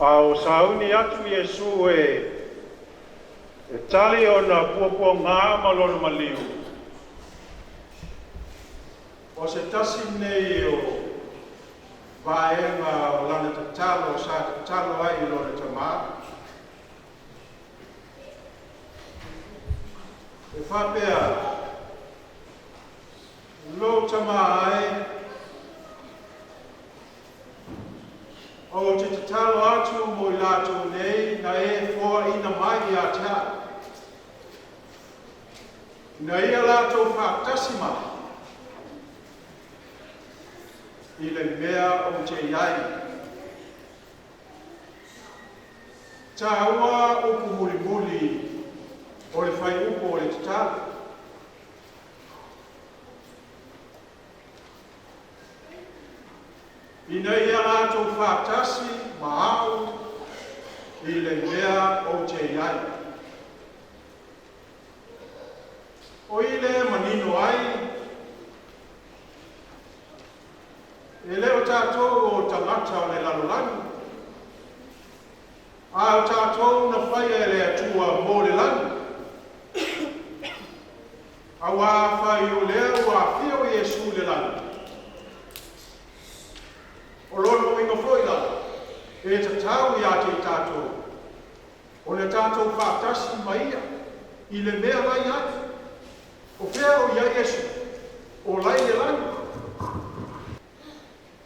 A o sauni atu Iesu e e tali ona puapuagā ma lona maliu. O se tasi lenei o vaega o lana tatalo sa tatalo ai i lona Tamā. E faapea, Lou Tamā e, ou te tatalo atu mo i latou nei na e foaina mai ia te a'u, ina ia latou faatasi mai i le mea ou te i ai. Tāua upu mulimuli o le fuaiupu o le tatalo. Ina ia latou faatasi ma a'u i le mea ou te i ai. O i lea e manino ai, e le o tatou o tagata o le lalolagi, a o tatou na faia e le Atua mo le lagi. Auā afai o lea ua afio Iesu i le lagi, o lona uiga foi la, e tatau iā te i tatou, ona tatou faatasi ma ia i le mea la i ai. O fea o i ai Iesu? O la i le lagi.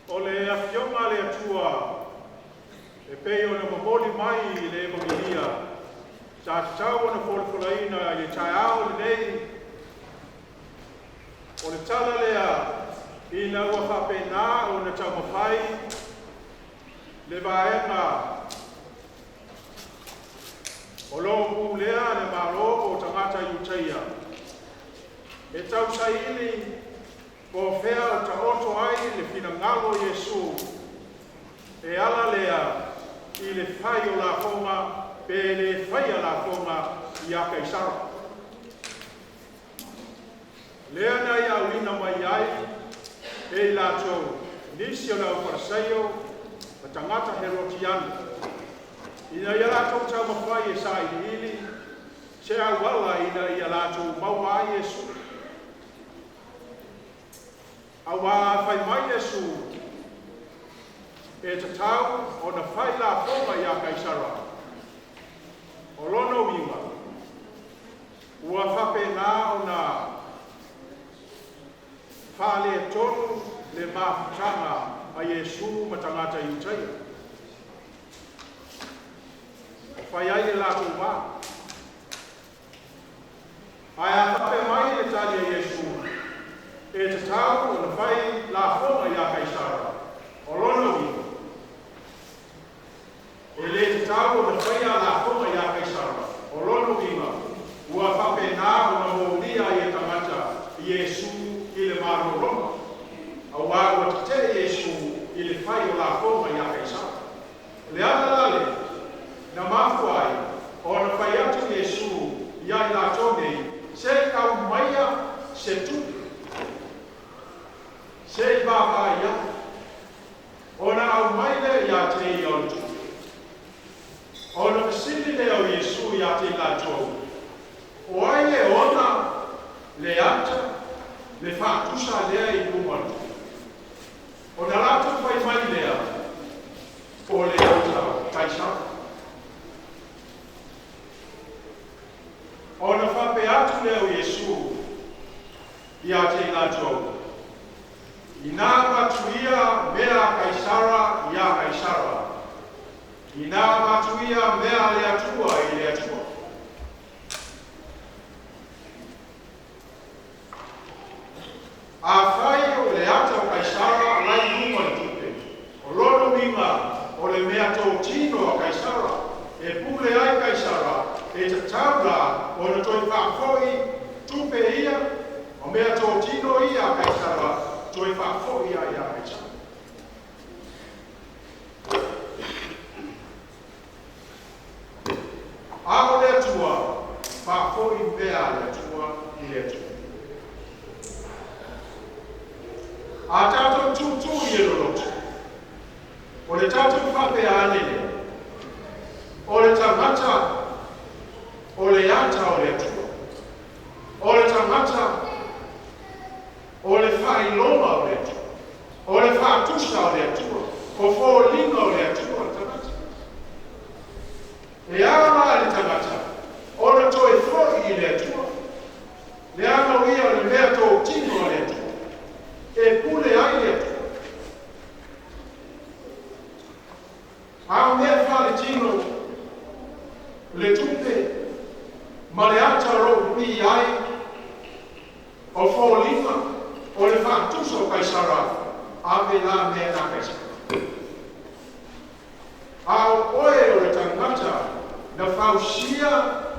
O le Afioga a le Atua e pei ona momoli mai i le Evagelia sa tatau ona folafolaina i le taeao lenei, o le tala lea ina ua faapena ona taumafai le vaega o lo o pulea le Malo o tagata Iutaia e tausaili Po o fea o taoto ai le finagalo o Iesu e ala lea i le fai o lafoga pe le faia lafoga iā Kaisara. Lea na ia auina mai ai e i latou nisi o le aufarisaio ma tagata Herotiano, ina ia latou taumafai e sailiili se auala ina ia latou maua ai Iesu. Auā a fai mai Iesu e tatau ona fai lafoga iā Kaisara, o lona uiga, ua faapena ona faaletonu le mafutaga a Iesu ma tagata Iutaia. O fai ai le latou va. Ae a faapea mai le tali a Iesu, e tatau ona fai lafoga iā Kaisara, o lona uiga, e lē tatau ona faia lafoga iā Kaisara, o lona uiga, ua faapena ona molia ai e tagata Iesu i le Malo o Roma, auā ua tetee Iesu i le fai o lafoga iā Kaisara. O le ala la lea na mafua ai ona fai atu Iesu iā i latou nei, Se i aumaia se tupe, se i vaavaai ai. Ona aumai lea iā te ia o le tupe. Ona fesili lea o Iesu iā te i latou, O ai e ona le ata le faatusa lea i luga o le tupe? Ona latou fai mai lea, O le ata o Kaisara. Ona faapea atu lea o Iesu iā te i latou, Inā avatu ia mea a Kaisara iā Kaisara, inā avatu ia mea a le Atua i le Atua. Afai o le ata o Kaisara la i luga o le tupe, o lona uiga o le mea totino a Kaisara, e pule ai Kaisara, e tatau la ona toe faafoi tupe ia, o mea totino ia a Kaisara, toe faafoi ai iā Kaisara. A o le Atua, faafoi mea a le Atua i le Atua. A tatou tūtū i e loloto, o le tatou faapea ane lea, o le tagata o le ata o le Atua, o le tagata o le faailoga o le Atua, o le faatusa o le Atua, o foliga o le Atua le tagata. E ao la i le tagata ona toe foi i le Atua, leaga o ia o le mea totino a le Atua, e pule ai le Atua. A o mea faaletino, le tupe ma le ata o lo o pipii ai, o foliga o le faatusa o Kaisara, ave la mea na Kaisara. A o oe o le tagata na fausia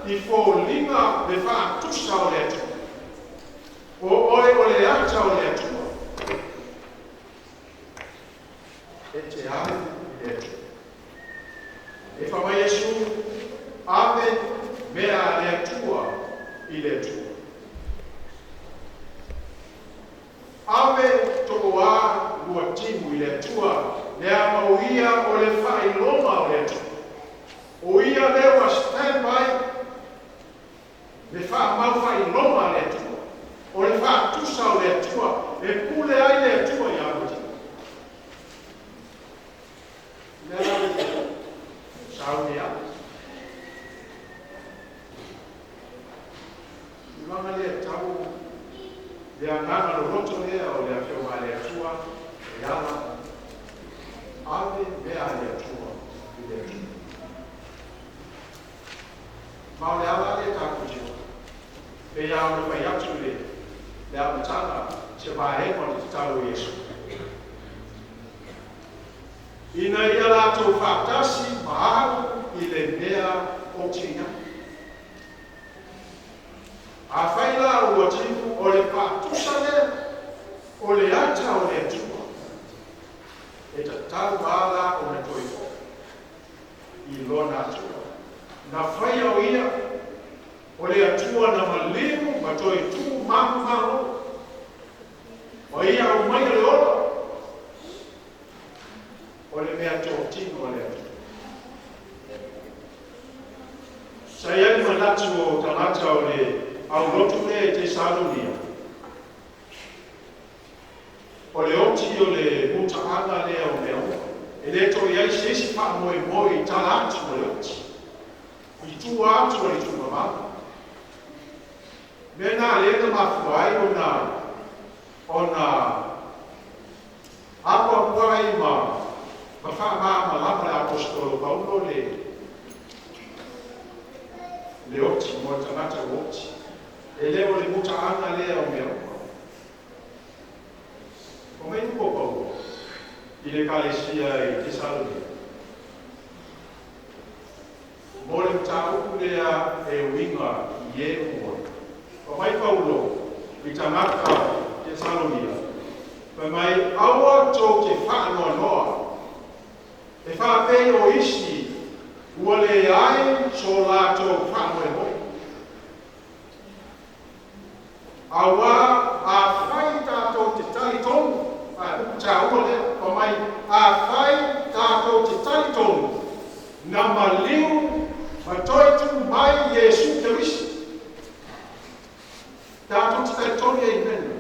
i foliga le faatusa o le Atua, o oe o le ata o le Atua, e te alu i le Atua. E fai mai Iesu, ave mea a le Atua i le Atua. Ave tooā Luatimu i le Atua, leaga o ia o le faailoga o le Atua. O ia lea ua stand by le faamau faailoga a le Atua. O le faatusa o le Atua, e pule ai le Atua iā Luatimu. O le a la le sauni ai? Tulaga lea e tau le agaga loloto lea o le Afioga a le Atua e ala ave mea a le Atua i le Atua. Ma o le ala lea tatou te ola. Pei lava ona fai atu i le amataga se vaega o le tatalo o Iesu. Ina ia latou faatasi ma au i le mea ou te i ai. Afai la o Luatimu o le faatusa lea, o Na faia o ia o le Atua na maliu ma toe tu manumalo. Ma ia aumaia le ola o le mea totino a le Atua. Sa i ai le manatu o tagata o le aulotu lea i Tesalonia, o le oti o le mutaaga lea o mea uma. E le toe i ai se isi faamoemoe i tala atu o le oti, i tua atu o le tuugamau. Mea na lea na mafua ai ona apoapoai ma faamalamalama le aposetolo Paulo le oti mo le tagata ua oti. E le o le mutaaga lea o mea uma. O mai upu o Paulo i le Ekalesia i Tesalonia mo le mataupu lea e uiga i e o momoe. Fai mai Paulo i tagata Tesalonia, fai mai, aua tou te faanoanoa e faapei o isi ua leai so latou faamoemoe. Auā afai tatou te talitonu, a upu tāua lea, fai mai, afai tatou te talitonu na maliu ma toe tu mai Iesu Keriso. Tatou te talitonu i ai mea nei,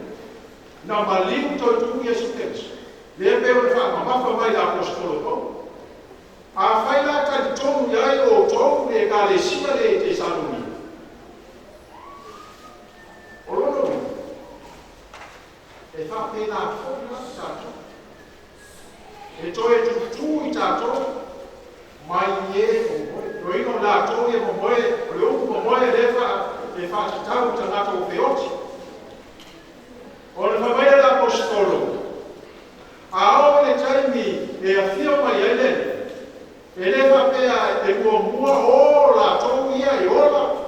na maliu toe tu Iesu Keriso. Lea pei ona faamamafa mai le aposetolo Paulo. Afai la talitonu i ai outou le Ekalesia lea i Tesalonia, o lona uiga, e faapena foi la tatou. E toe tutū i tatou mai e momoe. Loiga o latou e momoe, o le upu momoe lea e faatatau i tagata ua feoti. O le fai mai a le aposetolo, a oo i le taimi e afio mai ai le Alii, e le faapea e muamua o latou ia e ola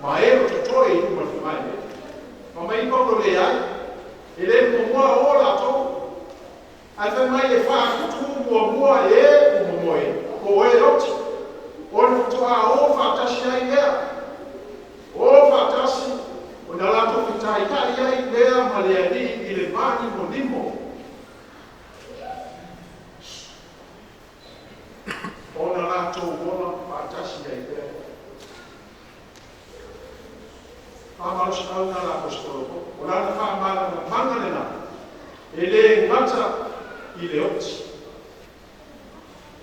ma e o totoe i luma o le fai mai. Fai mai Paulo leai, e le muamua o latou. Ae fai mai e faatutu muamua e o momoe, po o e oti. O le faatoa o faatasi ai lea. O faatasi, ona latou fetaiai ai lea ma le Alii i le mānimonimo. Ona latou ola faatasi ai lea. Faamalosiau na le aposetolo Paulo. O lana faamalamalamaga lena, e le gata i le oti.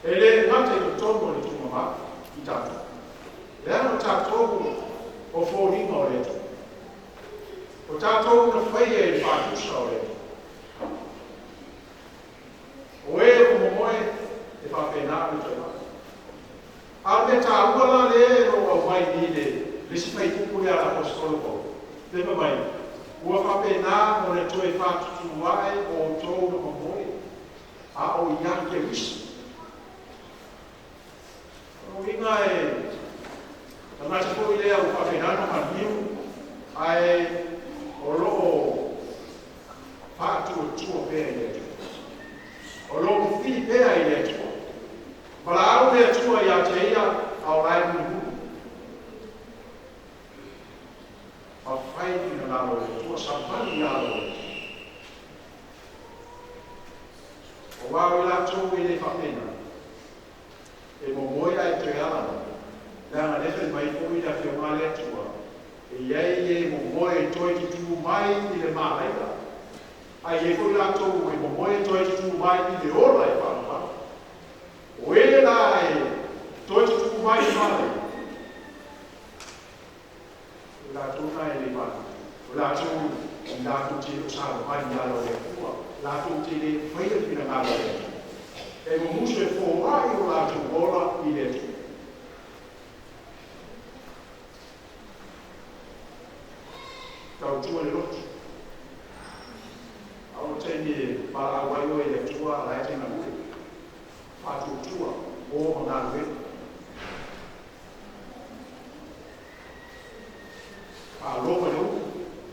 E le gata i totonu o le tuugamau i tatou. Leaga o tatou o foliga o le Atua. O tatou na faia i le faatusa o le Atua. O e o momoe e faapena le toe mai. A o le mea taua la lea e lou aumai i le isi faaiupu lea a le aposetolo Paulo, le fai mai, ua faapena ona toe faatutū ae outou na momoe, a o ia Keriso. O uiga e tagata foi lea ua faapena ona maliu, ae o loo faatuatua pea i le Atua. O loo fufili pea i le Atua. Valaau le Atua ia te ia, a o la e mulimuli. Ma fai finagalo o le Atua, savali i alo o le Atua. O au i latou e le faapena, e momoe ae toe ala mai. Leaga lea fai mai foi le Afioga a le Atua, e i ai e momoe e toe tutū mai i le malaia, ae i ai foi latou e momoe e toe tutū mai i le ola e faavavau. O e la e toe tutū mai i le malaia, o latou na e le faatutu. O latou i latou te le o savavali i ala o le Atua, latou te le faia le finagalo o le Atua. E mumusu e foai o latou ola i le Atua. Tautua le lotu. A o le taimi e valaau ai oe i le Atua, la e te galue. Faatuatua, o ma galuega. Faalogo i le upu,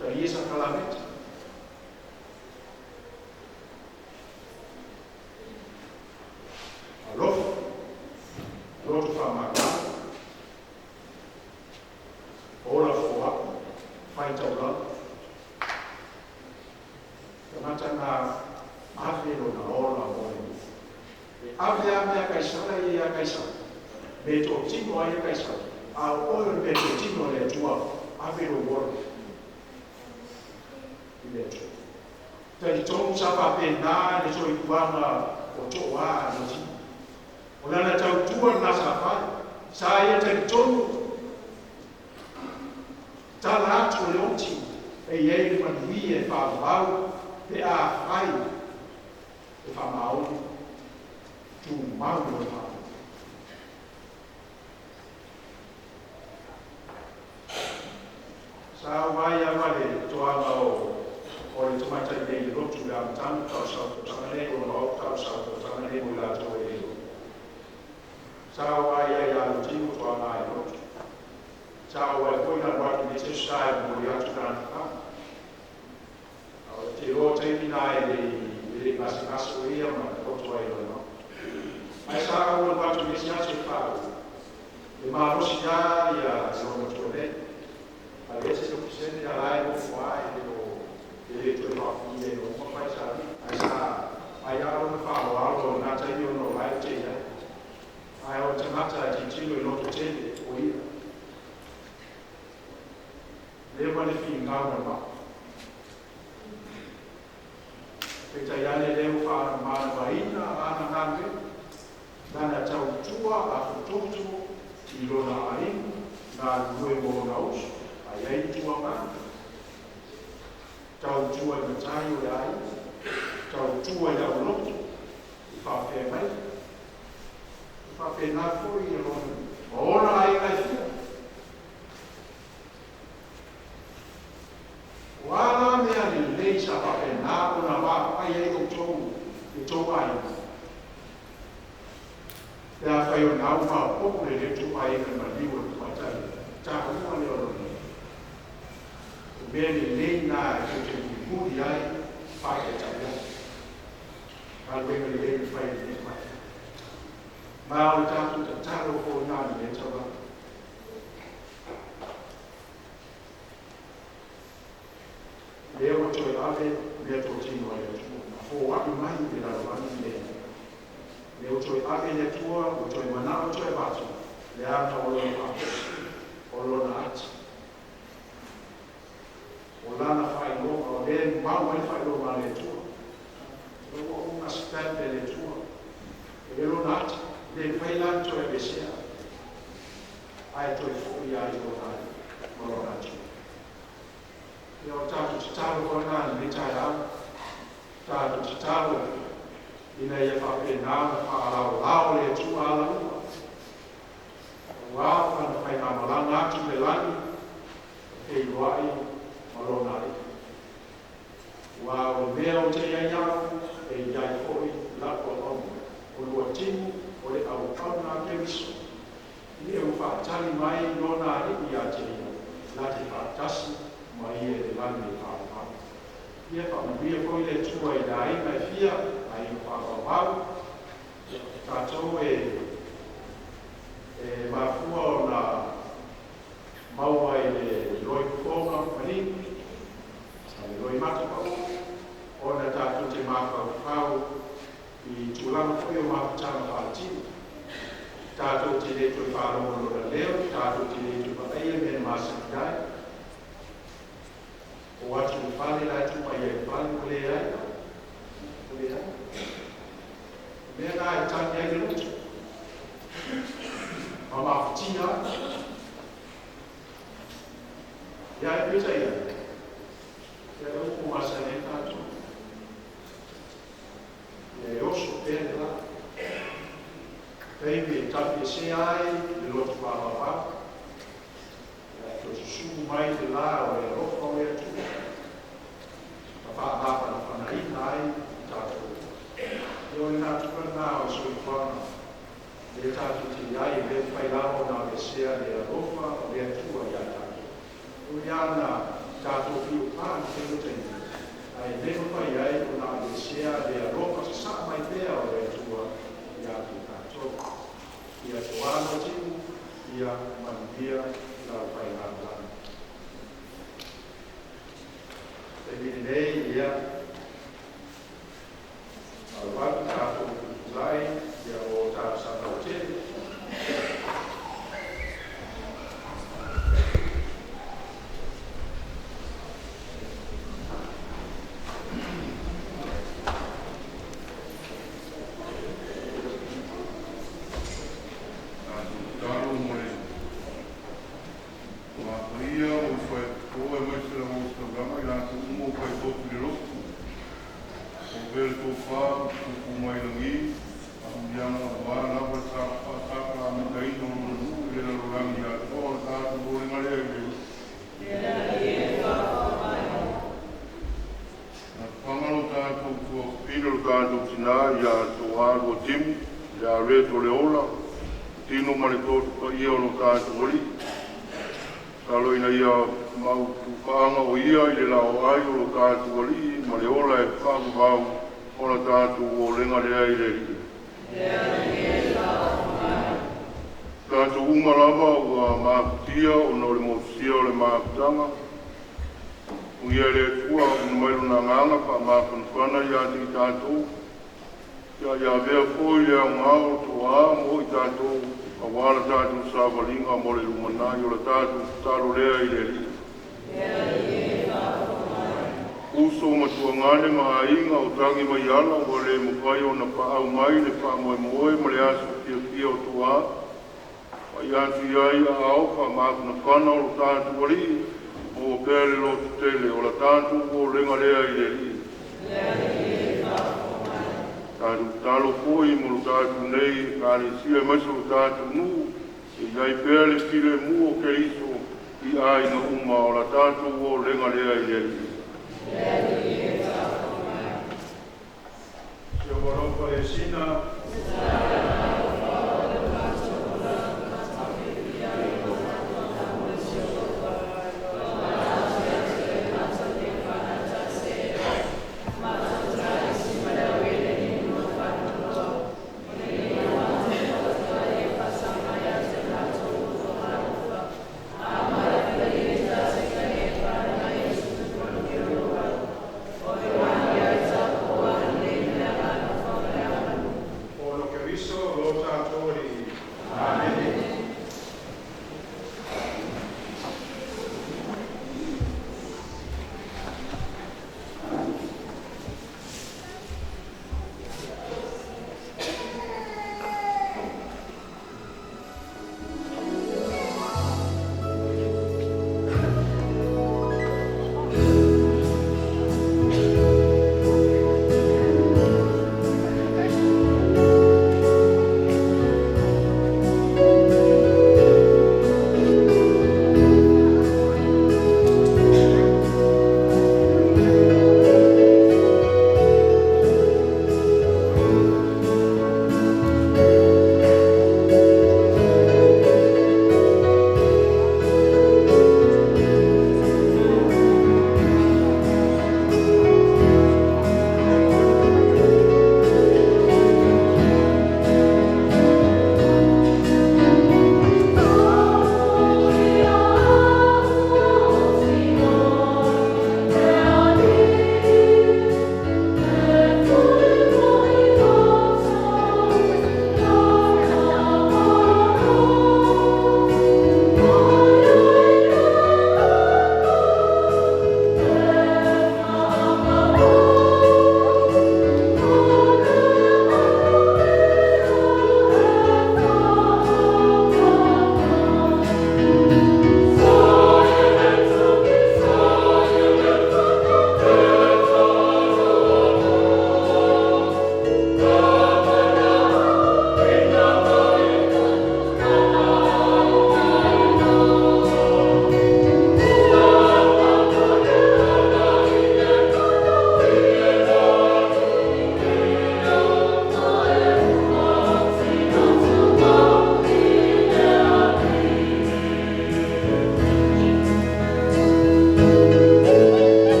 talia sakalameta. Alofa, loto faamagalo. tagata na ave lona ola mo le E ave a mea Kaisara ia ia Kaisara. Me totino ai ia Kaisara. A o oe o le mea totino a le Atua, ave lou ola i le Atua. Talitonu sa faapena le soifuaga o toʻā Luatino. O lana tautua lena sa fai. Sa ia talitonu tala atu o le oti e i ai le manuia e faavavau pe afai e faamaoni tumau lona faamoemoe. Sa auai lava le toaga o o le tamaitai nei i le lotu i le amataga tausaga tausaga nei ona o au tausaga tausaga nei mo i latou e le iloa. Sa auai ai ia Lotino toaga ai lotu. Sa auai foi na alu atu i le isi aso sa e momoli atu lana tatalo. A o te iloa o taimi na e le i e le i gasegase o ia ma taoto ai i lona mapu. Ae sa ou alu atu i le isi aso i faauu. E malosi lava ia lona matua nei. A le ese se ofisene a la e nofo lava e le o e le toe faapipiia i lona uma fai sa ae sa ai lava lona faaaloalo i lena taimi ona o la e te i ai. Ae o le tagata e tilotilo i loto tele o ia. Leva le figau ma le maa. Peitai ane lea ua faamalamalamaina ana galuega, lana tautua afututu i lona aiga, galulue mo lona uso, a i ai ni tuagaga, tautua i matai o le aiga, tautua i aulotu i faafeagaiga, e faapena foi i lona ma ona aiga e fia. O a la mea lelei sa faapena ona vaavaai ai outou i outou aiga? Pe afai o lena ua maopoopo le lē tou aiga i le maliu o le tamaitai taua lea o lona O mea lelei na e tou te mulimuli ai faataitai ai. Galuega lelei na fai e lenei tamaitai. Ma o le tatou tatalo foi lena i lenei tauaga. Lea ua toe ave meatotino a le Atua, ma foai mai i le lalolagi lenei. Lea ua toe ave i le Atua, ua toe manao e toe avatu, leaga o Lona faafosi, o Lona ati, o Lana faailoga, o lea e mau ai le faailoga a le Atua. O ua uma stamp e le Atua, e le Lona ati, e le mafai la ona toe aveesea, ae toe foi lava i Lona Alii ma Lona Atua. Ia, o le tatou tatalo foi lena i lenei taeao, tatou tatalo ina ia faapena ona faalaolao le Atua ala uma, aua lana faigamalaga atu i le lagi e feiloai ma Lona Alii. Aua o le mea ou te i ai au, e i ai foi lau auauna. O Luatimu o le auauna a Keriso, i e ua faatali mai Lona Alii ia te ia, na te faatasi ma ia i le lagi e faavavau. Ia faamanuia foi le Atua i le aiga e fia, aiga faavauvau, tatou e e mafua ona maua i le loi fofoga maliu ma le loi mata pa'ū ona tatou te mafaufau i tulaga foi o mafutaga faaletino. Tatou te le toe faalogo i lona leo, tatou te le toe vaaia mea na masani ai. O atu i le fale la e tuu mai ai i le fale ua leai, ua leai. O mea na e tagi ai le loto ma mafatia ai. Ia e peitai ane, ia e upu masani ai tatou. Ia e oso pea le la. Taimi e tafiesea ai le loto faavavau, ia e toe susu mai le la o le alofa o le Atua, ma faamafanafanaina ai i tatou. Ia o le natura lena o le soifuaga lea tatou te i ai, e le mafai lava ona aveesea le alofa o le Atua ia tatou. E ui lava na tatou fiupa i le tele o taimi, ae le mafai ai ona aveesea le alofa sasaa mai pea o le Atua ia te tatou. Ia toa Luatimu, ia manuia lau faigamalaga. Taimi lenei, ia, Tupu mai lagi, faamanuiaga aua lava le faasakalamentaina o lona nuu i le lalolagi atoa. O le tatou olega lea i le Na faga lo tatou tuafafine lo tatou tinā ia Toā Luatimu, le Areto le ola, tino ma le toto paia o lo tatou Alii. Talo ina ia mautufaaga o ia i le laoai o lo tatou Alii ma le ola e faavavau o la tatou olega lea i le Alii. Tatou uma lava ua mafutia ona o le motusia o le mafutaga. Ia le Atua una mai lona agaga faamafanafana ia te i tatou. Ia ia avea foi le aoga o toā mo i tatou aua la tatou savaliga mo le lumanai o la tatou tatalo lea i le Alii. Uso ma tuagane ma aiga o tagi mai ala ua le mafai ona paau mai le faamoemoe ma le aso fiafia o toā. Pai atu i ai aao faamafanafana o lo tatou Alii, maua pea le loto tele o la tatou olega lea i le Alii. Tatou tatalo foi mo lo tatou nei Ekalesia aemaise o lo tatou nuu, e i ai pea le filemu o Keriso i aiga uma o la tatou olega lea i le Alii. Se ua alofa e sina.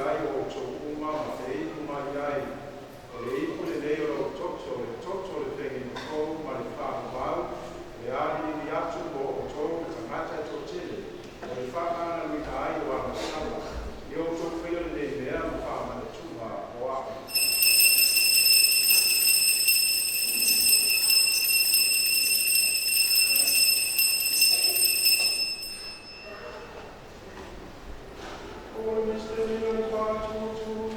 ai outou uma ma feinu mai ai. O le ipu lenei o lou toto, le toto o le fegiga fou ma le faavavau, o le a liligi atu mo outou ma tagata e toatele, o le faamagaloina ai o agasala. Ia outou faia lenei mea ma faamanatuga o a'u. O le misteri o le faatuatua.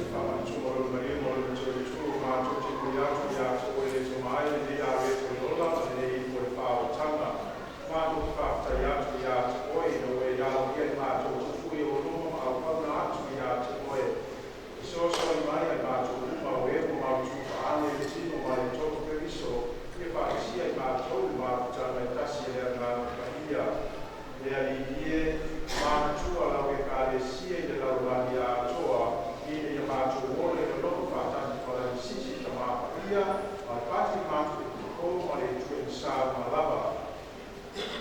Faamanatuga o le Maria ma le Matoitu, matou te momoli atu ia te oe le tomai lenei avetō i le ola ma lenei ipu o le faaolataga. Matou te faafetai atu ia te oe ina ua e aloaia i matou tufu i ou luma ma auauna atu ia te oe. Fesoasoani mai ia i matou uma o e ua mautu faale i le tino ma le toto Keriso, ia faatasia i matou le mafutaga e tasi e le Agaga Paia. Le Alii e, manatua lau Ekalesia i le lalolagi atoa, ina ia matou ola i le loto faatasi ma Lanisisi Tamā Paia, ma le Patri Matu ma le Ituenisa uma lava.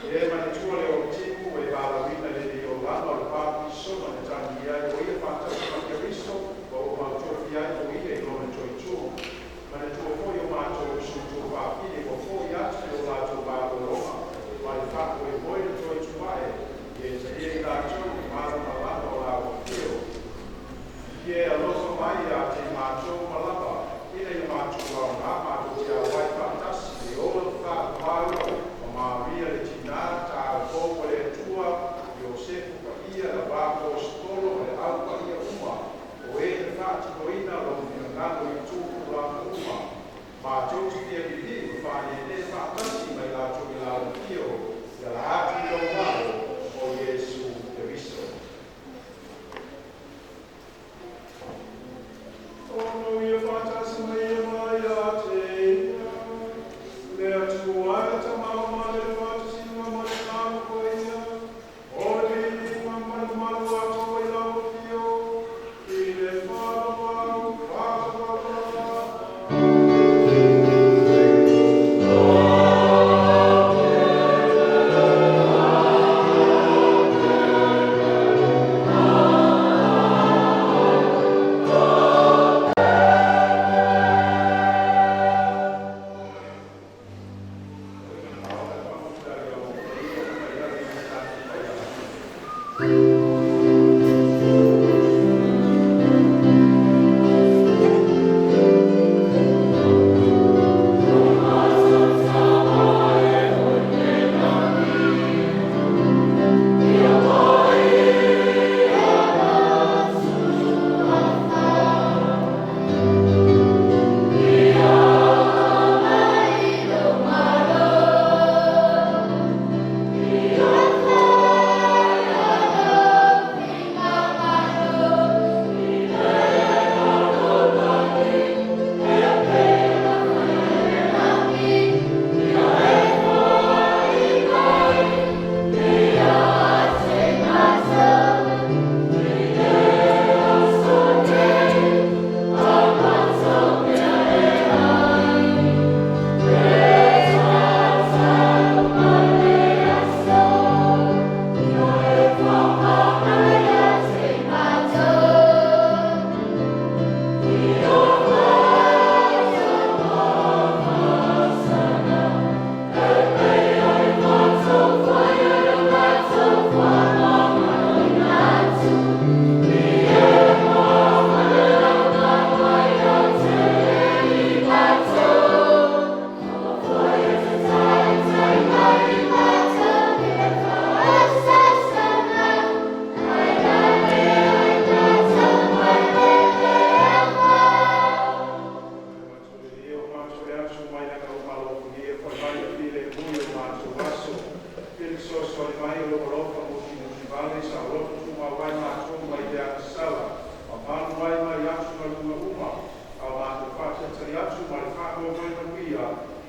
E manatua le Timu e valaauina i lenei olaga o le Papisona na tagia ai o ia faatasi ma Keriso, ma ua mautofia ai o ia i lona toetū. Manatua foi o matou uso tuafafine ua fo'i atu i lo latou malologa, ma le faamoemoe le toetuae, ia talia i latou le malamalama o lau afio. Ia e alofa mai ia te i matou uma lava, ina ia matou aogā matou te auai faatasi le ola faavavau ma Maria le Tinā taupou o le Atua, Iosefu paia, le Aposetolo ma le au paia uma, o e na faatinoina lou finagalo i tupulaga uma. Matou te fia lilī ma faanēnē faatasi ma i latou i lau afio, e ala atu i lou Alo, o Iesu Keriso. Ono ia faatasi ma ia ma ia te ia. Le Atua e Tama ma le faatasiga ma le Agaga Paia, o le viiga ma le mamalu atoa i lau afio, i le faavavau faavavau lava.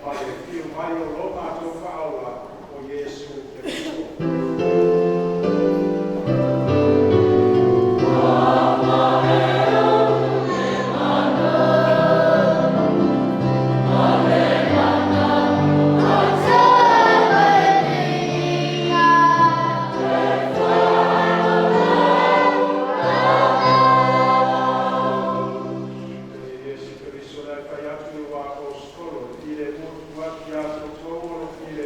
Ma le afio mai o lo matou Faaola o Iesu Keriso. Iesu Keriso le fai atu i ua aposetolo, le filemu atu ia te outou o le filemu.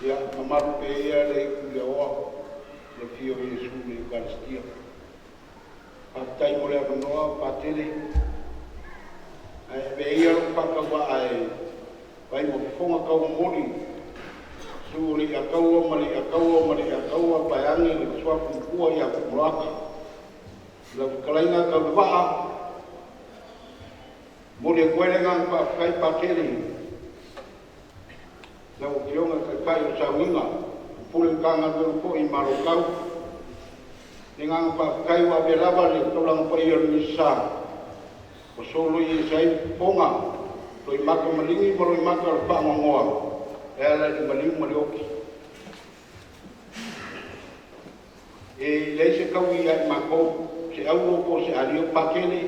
Ia, mamalu pea ia le iu le oa, le fia o Iesu le Eukaristia. Faafetai mo le avanoa, Patele. Ae avea ia lou faatauvaa e fai ma fofoga taumomoli, su o le Iataua ma le Iataua ma le Iataua paeane le suafu matua ia Tuumaloata. Lau fetalaiga Taulevaa, momoli atu ai le agaga faafetai Patele lau Afioga i le Taitai o Sauniga, o Pule Matagaluega foi i Malokau. Le agaga faafetai ua avea lava le taulaga paia o le Misa, ua soloi ese ai fofoga, loimata maligi ma loimata o le faanoanoa e ala i le maliu ma le oti. E leai se taui ia i matou, se auro po o se alia patele,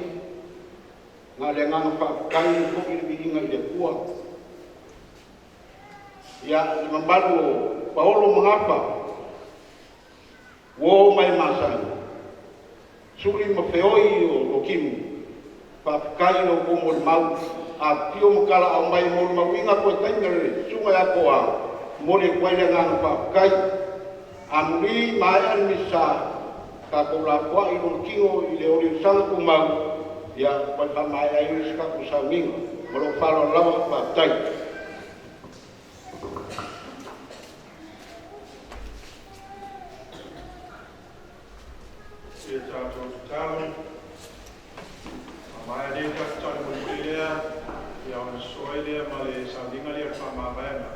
na o le agaga faafetai foi le viiga i le Atua. Ia, le mamalu o Paolo ma Gapa, uo ma e masani, Suli ma Feoi o Timu, faafetai i lo outou molimau, afifio ma talaau mai e molimauina toe taimi o le susuga ia Toa, momoli atu ai le agaga faafetai. Amuli maea le misa, tatou lafoai i lona tino i le oliolisaga tumau, ia, ua faamaea ai le isi tatou sauniga. Ma lou faaaloalo lava, faafetai. Ia tatou tatalo. Faamaea nei le tatou tali mulimuli lea, ia ona sosoo ai lea ma le sauniga lea o le faamavaega,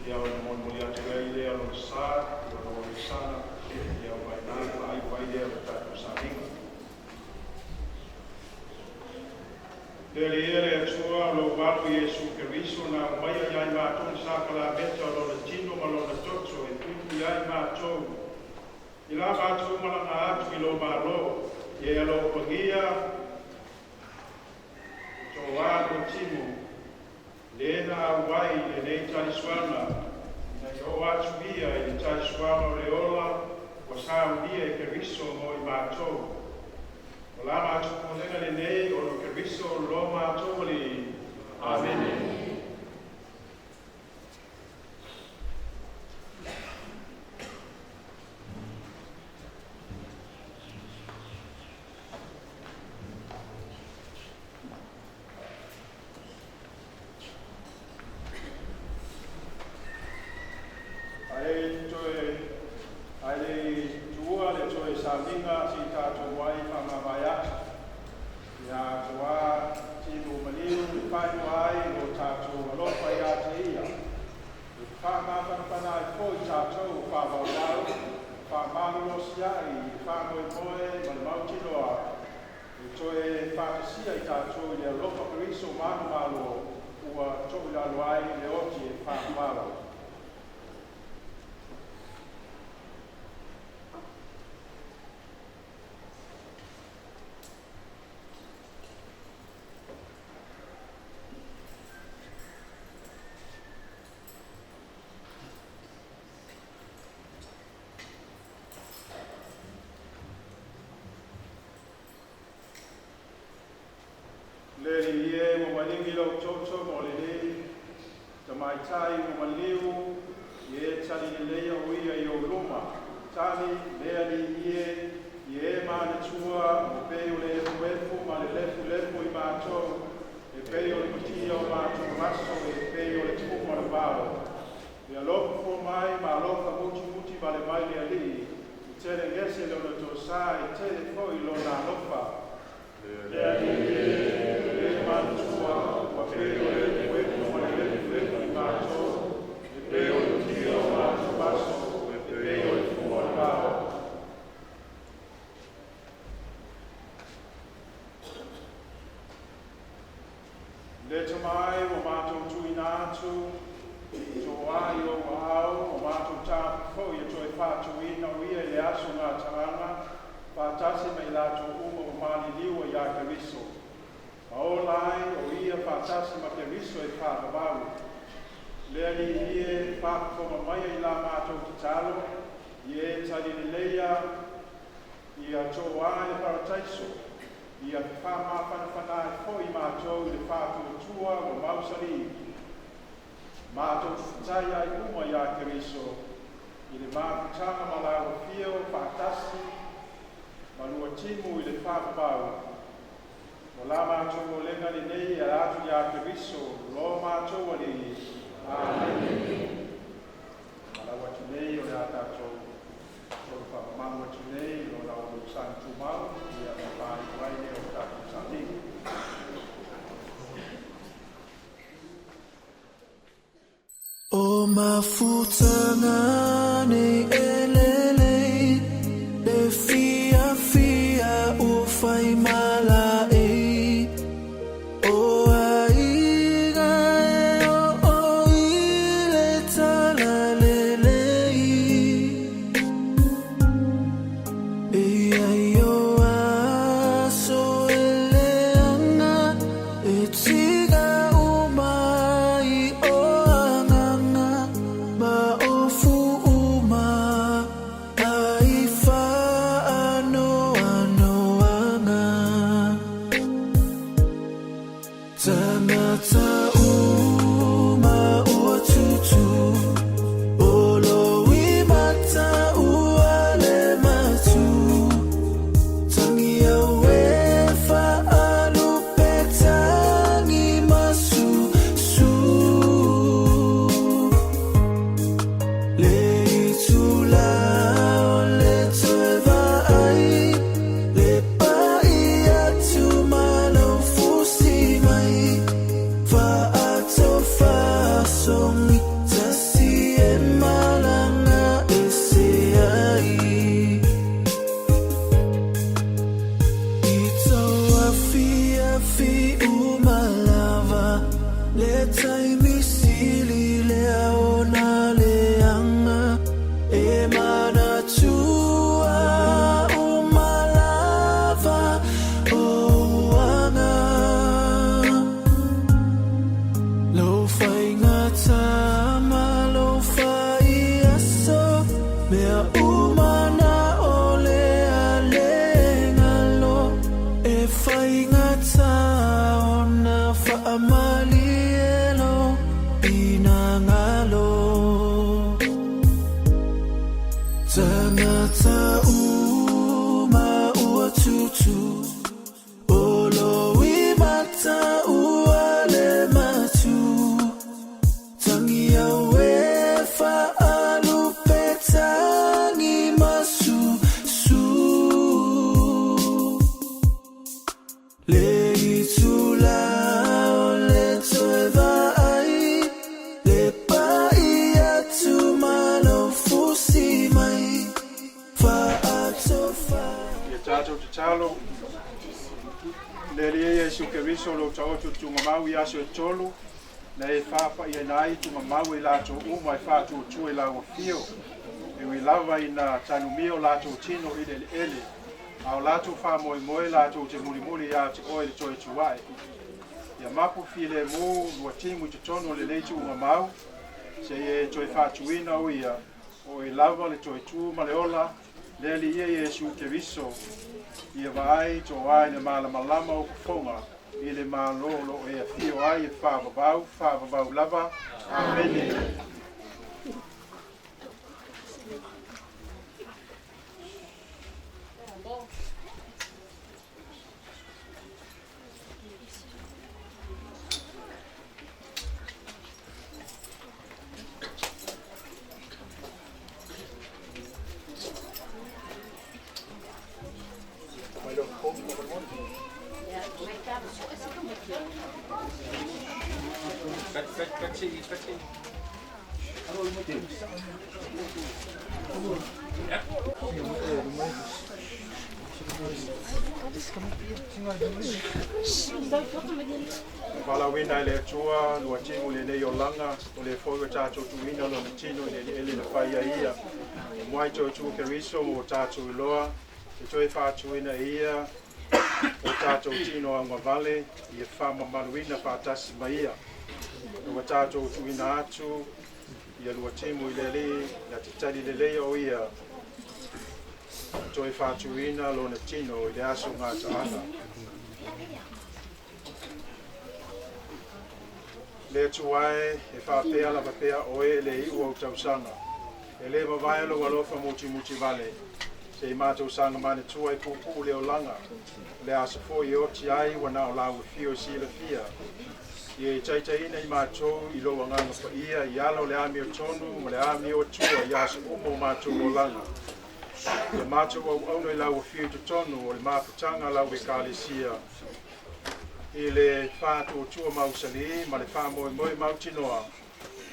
ia ona molimoli atu ai lea o lona sa, lona oliolisaga, ia ua i ina le faaiu ai lea o le tatou sauniga. Le Alii e le Atua, lo maualo Iesu Keriso na aumaia ia i matou le sakalameta o Lona Tino ma Lona Toto e puipui ai matou i la matou malaga atu i Lou Malo, ia e alofagia Toā Luatimu, le na auai i lenei talisuaga, ina ia oo atu ia i le talisuaga o le ola ua saunia e Keriso mo i matou. O la matou polega lenei ona o Keriso lo matou Alii. Amene. Ae toe ae le i tuua le toe sauniga se i tatou ai faamavae atu ia Toā Timu Maliu e faailoa ai lo tatou alofa ia te ia, e faamafanafana ai foi tatou faavauvau, faamalolosia'i i le faamoemoe ma le mautinoa e toe faatasia i tatou i le alofa Keriso manumalo ua to'ilalo ai le oti e faavavau. Le Alii e, ua maligi lou toto mo lenei tamaitai ua maliu, ia e talileleia o ia i ou luma. Tali le Alii e, ia e manatua ua pei o le efuefu ma le lefulefu i matou, e pei o le matia o matou aso, e pei o le fuga o le vao. E alofa fua mai ma alofa mutimuti vale mai le Alii, e telegese lona tosā, e tele foi lona alofa. Le Alii e, ia e manatua ua pei o le efuefu ma le lefulefu i matou, e pei o le matia o matou aso, e pei o le fuga o le vao. Le Tama e, ua matou tuuina atu Toā i ou aao, ua matou taofi foi e toe faatuina o ia i le aso gataaga, faatasi ma i latou uma ua maliliu ia Keriso. Ma ola ai o ia faatasi ma Keriso e faavavau. Le Alii e, faafofoga maia i la matou tatalo, ia e talileleia ia Toā i le parataiso, ia faamafanafana ai foi matou i le faatuatua ua mausali. Matou fetai ai uma ia Keriso i le mafutaga ma laua afio faatasi ma Luatimu i le faavavau. O la matou olega lenei e ala atu ia Keriso lo matou Alii. Amene. Malau atu nei o le a tatou tolu faamamalu atu nei lo la outou sagi tumau ia ma faaiu ai lea o tatou sauniga. O mafutaga nei e lelei, le fiafia ua fai malaei. O aiga e oo i le talalelei. E i ai o aso e leaga e tiga uma ai o agaga ma o fu uma ai faanoanoaga. Tagata uma ua tutu o loimata ua le matu tangi au e faalupe tagi masusu le itula o le toe vaai le pai atu ma lau fusi mai. Le taimi sili lea ona leaga e manatua uma lava ou aga. Lou faigata ma lou faiaso, mea uma na o le alegalo. E faigata ona faamalie lou finagalo. Tagata uma ua tutu, o lou imata ua le matu. Tagi au e faalupe tagi masusu. Le itulā o le toe vaai, le pai atu ma lou fusi mai. Faatofa. Ia tatou tatalo. Le Alii e Iesu Keriso o lo o taoto i le tuugamau i aso e tolu, na e faapaiaina ai tuugamau e latou uma e faatuatua i lau afio. E ui lava ina tanumia o latou tino i le eleele, a o latou faamoemoe latou te mulimuli ia te oe i le toe tu ae. Ia mapu filemu Luatimu i totonu o lenei tuugamau, seia e toe faatuina o ia, o oe lava le toe tu ma le ola, le Alii e Iesu Keriso, ia vaai toa i le malamalama o fofoga i le Malo o lo o e afio ai e faavavau, faavavau lava. Amene. Valaauina e le Atua Luatimu i lenei olaga, o lea foi ua tatou tuuina lona tino i le eleele na fai ai ia. E muai toe tu Keriso mo tatou iloa, e toe faatuina e ia o tatou tino augavale, ia faamamaluina faatasi ma ia. Ua tatou tuuina atu ia Luatimu i le Alii, na te tali lelei o ia toe faatuina lona tino i le aso gataaga. Le Atua e, e faapea lava pea oe e le iu o ou tausaga. E le vavae lou alofa mutimuti vale. Se i matou saga manatua e puupuu le olaga. O le aso foi e oti ai ua na o lau afio e silafia. Ia e taitaiina i matou i lou agaga paia i ala o le amiotonu ma le amioatua i aso uma o matou olaga. Ia matou auauna i lau afio i totonu o le mafutaga a lau Ekalesia. I le faatuatua mausali ma le faamoemoe mautinoa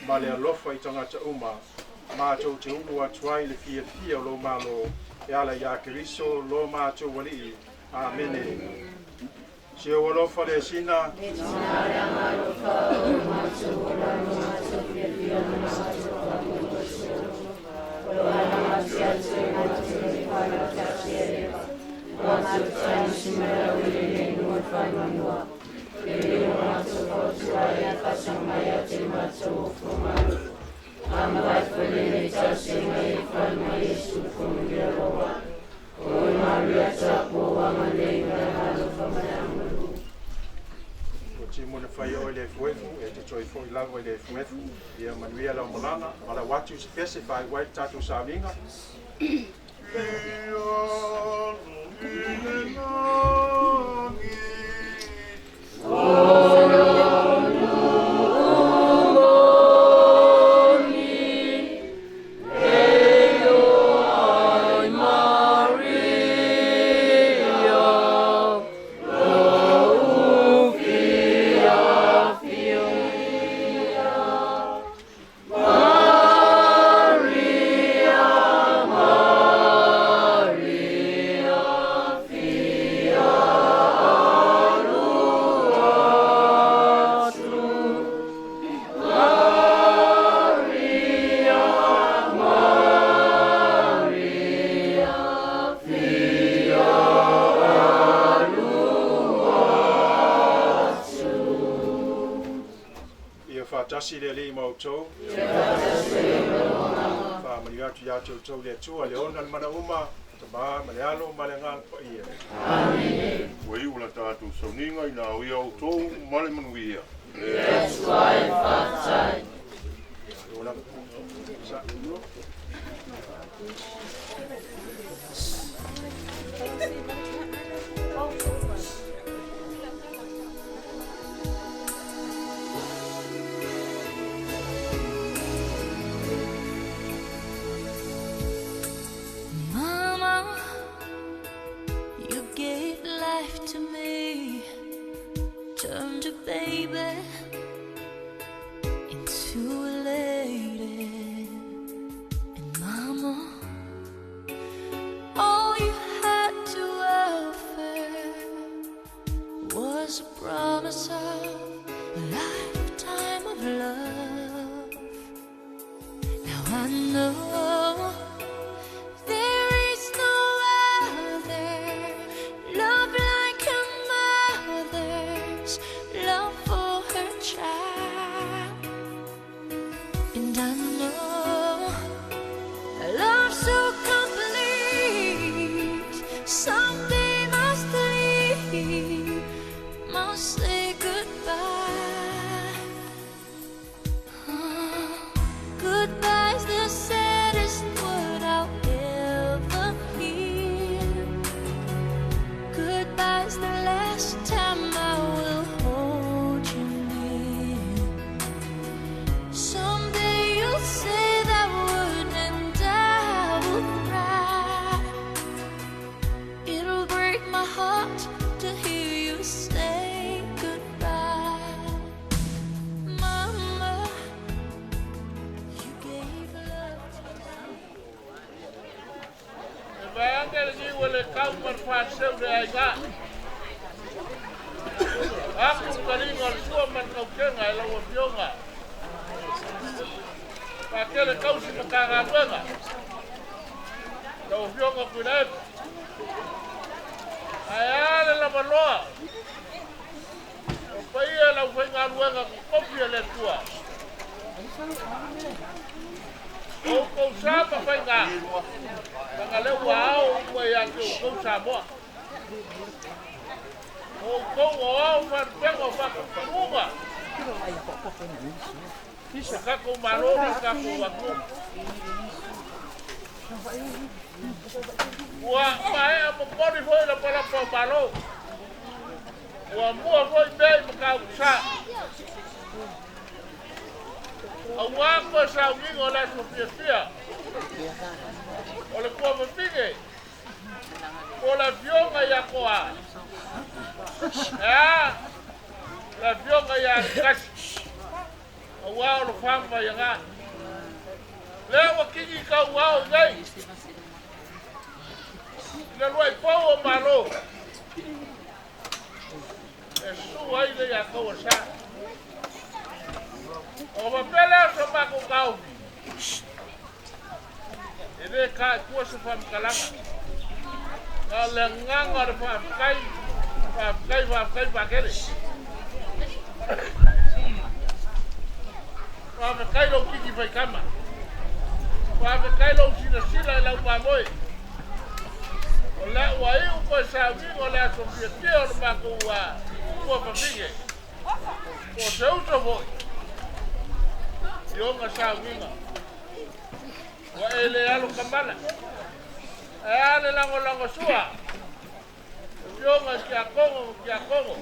ma le alofa i tagata uma, matou te ulu atu ai i le fiafia o lou Malo e ala iā Keriso lo matou Alii. Amene. Si ou alofa le sina. Luatimu na fai oe le efuefu, e te toe foi lava i le efuefu. Ia manuia lau malaga, valaau atu i se pese e faaiu ai le tatou sauniga. E alu i le lagi. O lou nuu moni, e iloa ai Maria, lou fiafia. Maria, Maria. faatasi le Alii ma outou. Faamanuia atu ia te outou le Atua le ona le mana uma, Tama ma le Alo ma le Agaga Paia. Amene. Ua iu la tatou sauniga ina auia outou ma le manuia. Le Atua e faafetai. Mama, you gave life to me, turned a baby into a lady. And mama, all you had to offer was a promise of a lifetime of love. Now I know there is no other love like a mother's love for her child. And I know a love so complete someday must leave, must say goodbye. Goodbye's the saddest word I'll ever hear. Goodbye's the last time I will hold you near. Someday you'll say that word and I will cry. It'll break my heart to hear you say goodbye. Mama, you gave love to E vaeane le niu e le kau ma le faseu le aiga. Aku taliga o le sua ma le tautega e lau afioga. Faatele tausi Matagaluega. Lau afioga Tuilaepa. Ae a le lavaloa o paia e le aufaigaluega totofi a le Atua. O outou sa ma faiga, leaga lea ua ao uma ia te outou Samoa. O outou o ao faalupega o faatutunuga o le tatou Malo ma le tatou atunuu. Ua maea momoli foi lapalapa o Malo. Ua mua foi mea i Matautu-Sa. Auā koe sauniga o le aso fiafia o le tuafafine po o le afioga ia Toa, e a le afioga ia Alikasi, auā o le faamaiaga. Lea ua kini tau ao i nei i le lua'i pou o Malo e susu ai le iā Tauasa. Ona faapea lea o so matou taofi, e le taetua se faamatalaga, na o le agaga o le faafetai, faafetai, faafetai patele. Faafetai lou titi faitama, faafetai lou silasila i lau mamoe. O lea ua iu koe sauniga o le aso fiafia o le matou tuafafine. Po o se uso foi i ona sauniga ua e le alo kamala. Ae a le lagolagosua Afioga i Tiakono ma Tiakono.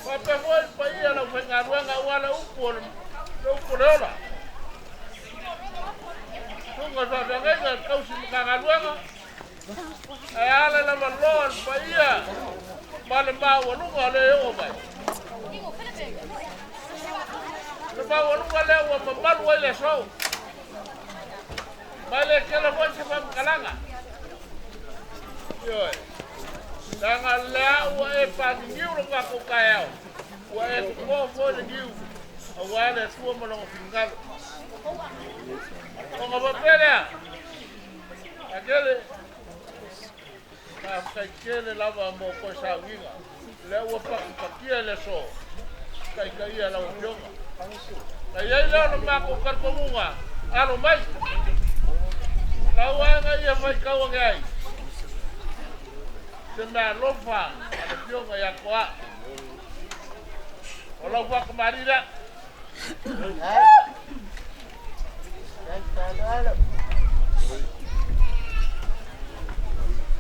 Faapea foi le paia o le aufaigaluega aua le upu o le upu o le ola. Susuga i faafeagaiga i le tausi Matagaluega, ae a le lavaloa le paia ma le maualuga o lea e oo mai. Le maualuga lea ua mamalu ai le aso. Ma e le tele foi se faamatalaga. Ioe. Leaga lea ua e paniniu lo tatou taeao, ua e totō foi le niu aua le Atua ma Lona finagalo. Ona faapea lea, Akele, faafetai tele lava mo koe sauniga, lea ua pakipakia i le aso. Taitaia lau afioga. Na iai lea o le makou talitonuga, alo mai. Lau aega ia faitau age ai, se meaalofa a le afioga ia Toa. O lau faakamali lea.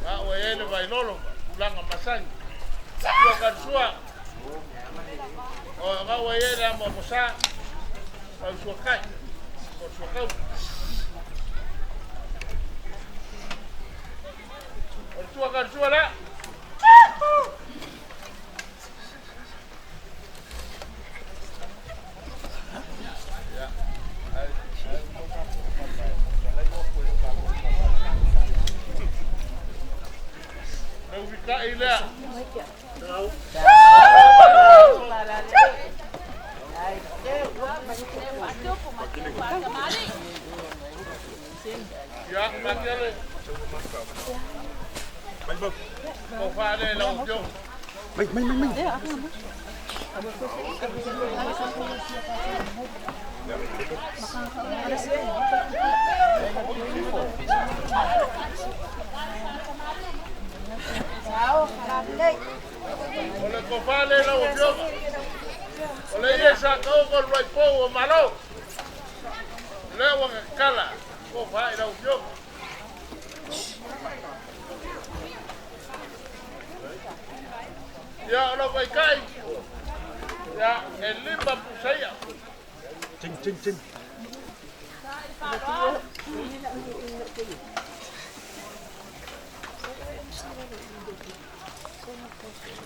A ua iai le vailolo ma tulaga masani. Ua kalusua. O ga ua iai le amo amosa. Lau suakai. O suakau. O le tua kalusua lea. Leu lea. Ia, makele. Ko whare lau afioga. Mai, mai, mai, mai. O le kofale lau afioga. O le ia sa kau ko le pou o malo. Le ua kakala. Ko whae lau afioga. Ia, o lau vaikai. Ia, e lima pusaia. Ching, ching, ching.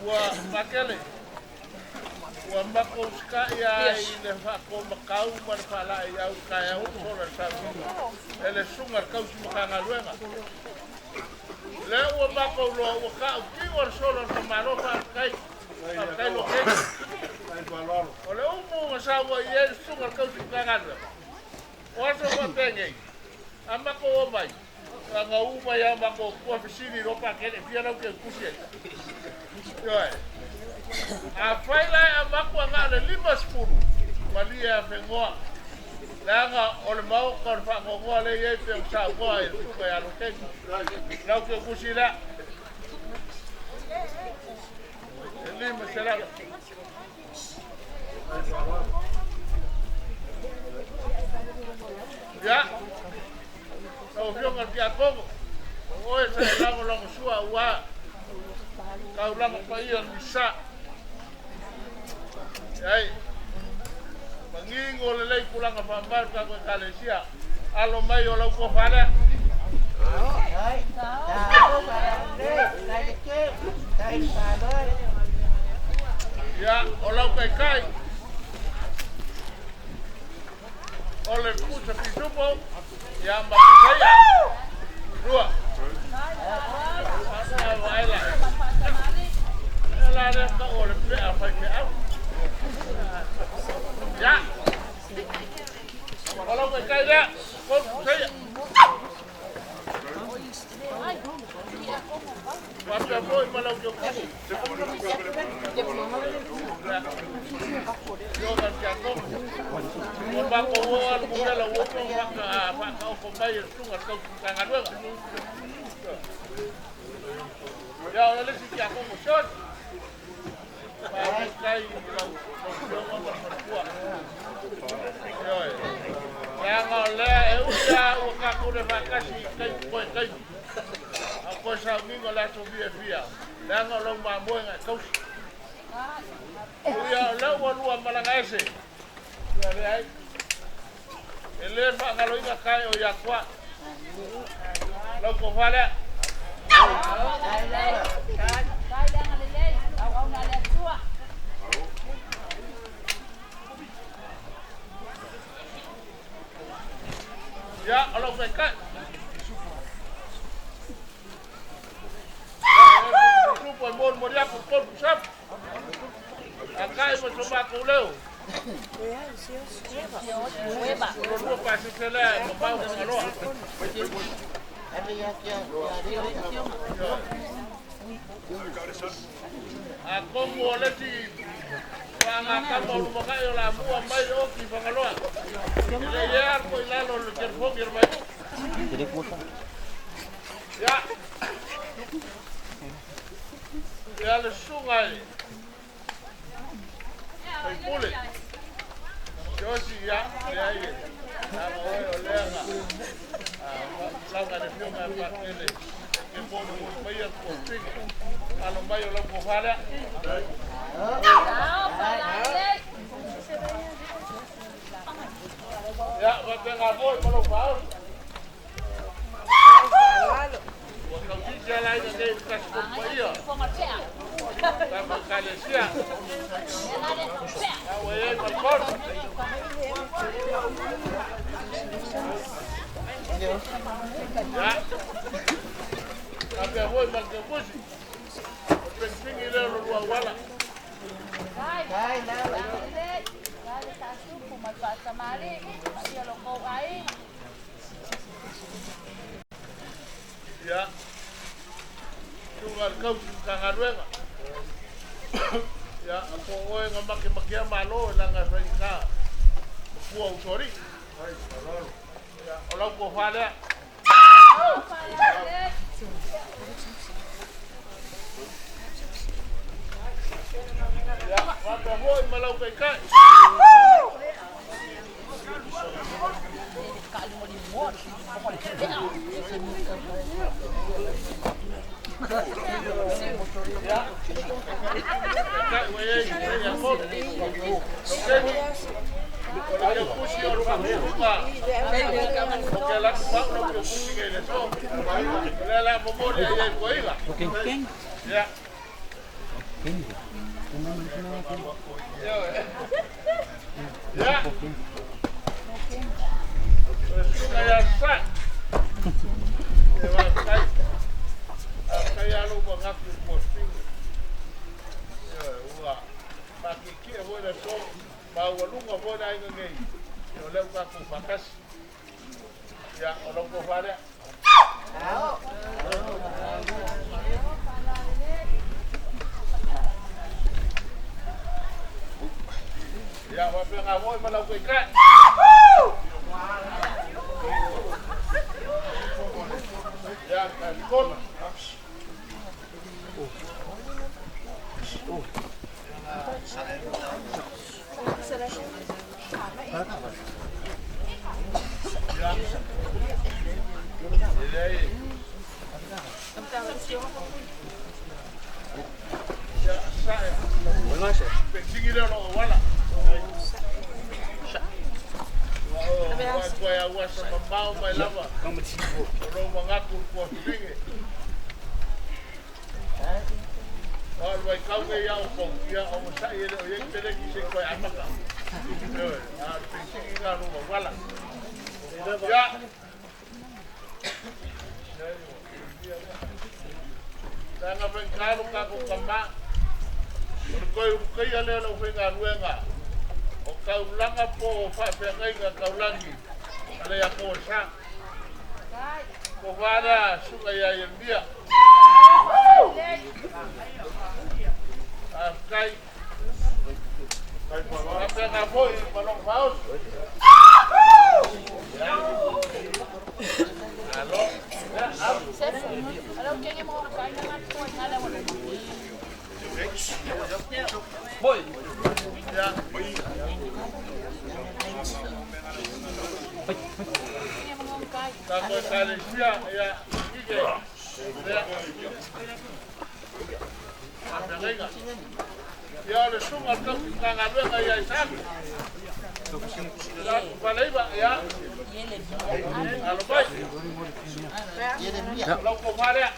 Ua makele. Ua mako usikai ai le whaako makau ma le whalai au kai au sola le sauniga. E le sunga le kausi makanga luenga. Le ua mako loa ua kau kiwa le sola le whamalo whaakai. Whaakai lo kei. O le umu nga sa ua i e le sunga le kausi makanga luenga. O aso whapengei. A mako o mai. Nga uma ia mako kua fisiri ro pa kele fia lau ke kusi ai. Ioe. A fai lai a mako a ngā le 50 malia a whengoa. Leaga o le mau ka o le whaangongoa le iei pe o sa ngoa e tuka i alo kei. Lau ke kusi lea. E 500. Ia. Lau afioga le Tiakono. O oe sa e lagolago sua ua taulaga paia le misa. Ai. Mangingo le lei tulaga faamavae o tatou ekalesia. Alo mai o lau tofa lea. Ia, o lau taitai. O le pusa pisupo. Ia, ma pusa ia. Lua. Ai la. E la le ka o le pea fai pe au. Ia. O lau taitai lea. Ko pusa ia. Wapea foi ma lau kio kasi. Yoga kia kongo. O mako o alu mutela o ko whaka whaka o ko mai e tunga tau kanga luenga. Ia o le si kia kongo shot. Pa kai lau lau ma whakua. Ioe. Leaga o lea e uia ua kakure whakasi kai koe kai. A koe sauniga o le aso fia fia. Leaga o lau mamoega e kausi. Uia o lea ua lua malaga ese. Ia lea ai. E le whaangaloina kai o ia koa. Lau kofa lea. Ia, o lau kai. Supo e mori mori aku tolu sapu. A kai ma so mako leo. O lua pasese lea e mamau ngaloa. A kongu o leti Fagatama o lumagai o lamua mai le oki i Fagaloa. E le i ea alu i lalo o le telefoni o le vaiu. Ia. Ia le susuga i Faipule. Josi, ia, leai e. Lava oe o lea na. Lauga le fioga e patele. Ke moni mo mai a ko pingi. Alo mai o lau kofa lea. Ia, faapena foi ma lou faaoso. Ua tautisi ala aiga nei i le tasi tonu paia. Tama ekalesia. Ia, ua i ai ma le kono. Ia, faapea foi ma le teukusi. O le pingipingi lea o le lua auala. Ia, susuga i le tausi Matagaluega. Ia, po o oe na makemakea Malo e laga e faigata ma pua usoalii. Ia, o lau tofa lea. Ia, faapea foi ma lau taitai. Ia, taitai ua i ai ia tolu. Lau keiki, o le teukusi o le faausuga o ke alu atu pau lau teukusi nei i le aso. O lea o le a momoli ai ai toeaina. Ia. Ia. O le susuga ia Sasae. E faafetai. Faafetai lava lou manatu i le posting. Ioe, ua faatietie foi le aso, maualuga foi le aiga nei, o lea ua tatou faatasi. Ia, o lau tofa lea. Ia, faapena foi ma lau taitai. Ia, talikona. Ia, e leai. Ia, sae. Pensingi lea o lou auala. Ua toe auasa mamao mai lava o lou manatu i le tuafafine. O le vaitau nei ia outou, ia onosai e le o i ai ni peleti se i toe amata. Ioe, a o le penisini lena o lou auala. Ia. Leaga faigata lo tatou tama, o le toe ulukaia lea o le aufaigaluega o taulaga po o faafeagaiga taulagi a le Atua sa. Tofa lea susuga ia Ieremia. Faafetai. Faapena foi ma lou faaoso. Alo. Ia. Tatou Ekalesia, ia, ike, lea, faafeagaiga. Ia, o le susuga o le tausi Matagaluega ia Isaac. Isaac Faleiva, ia, alo mai. O lau tofa lea.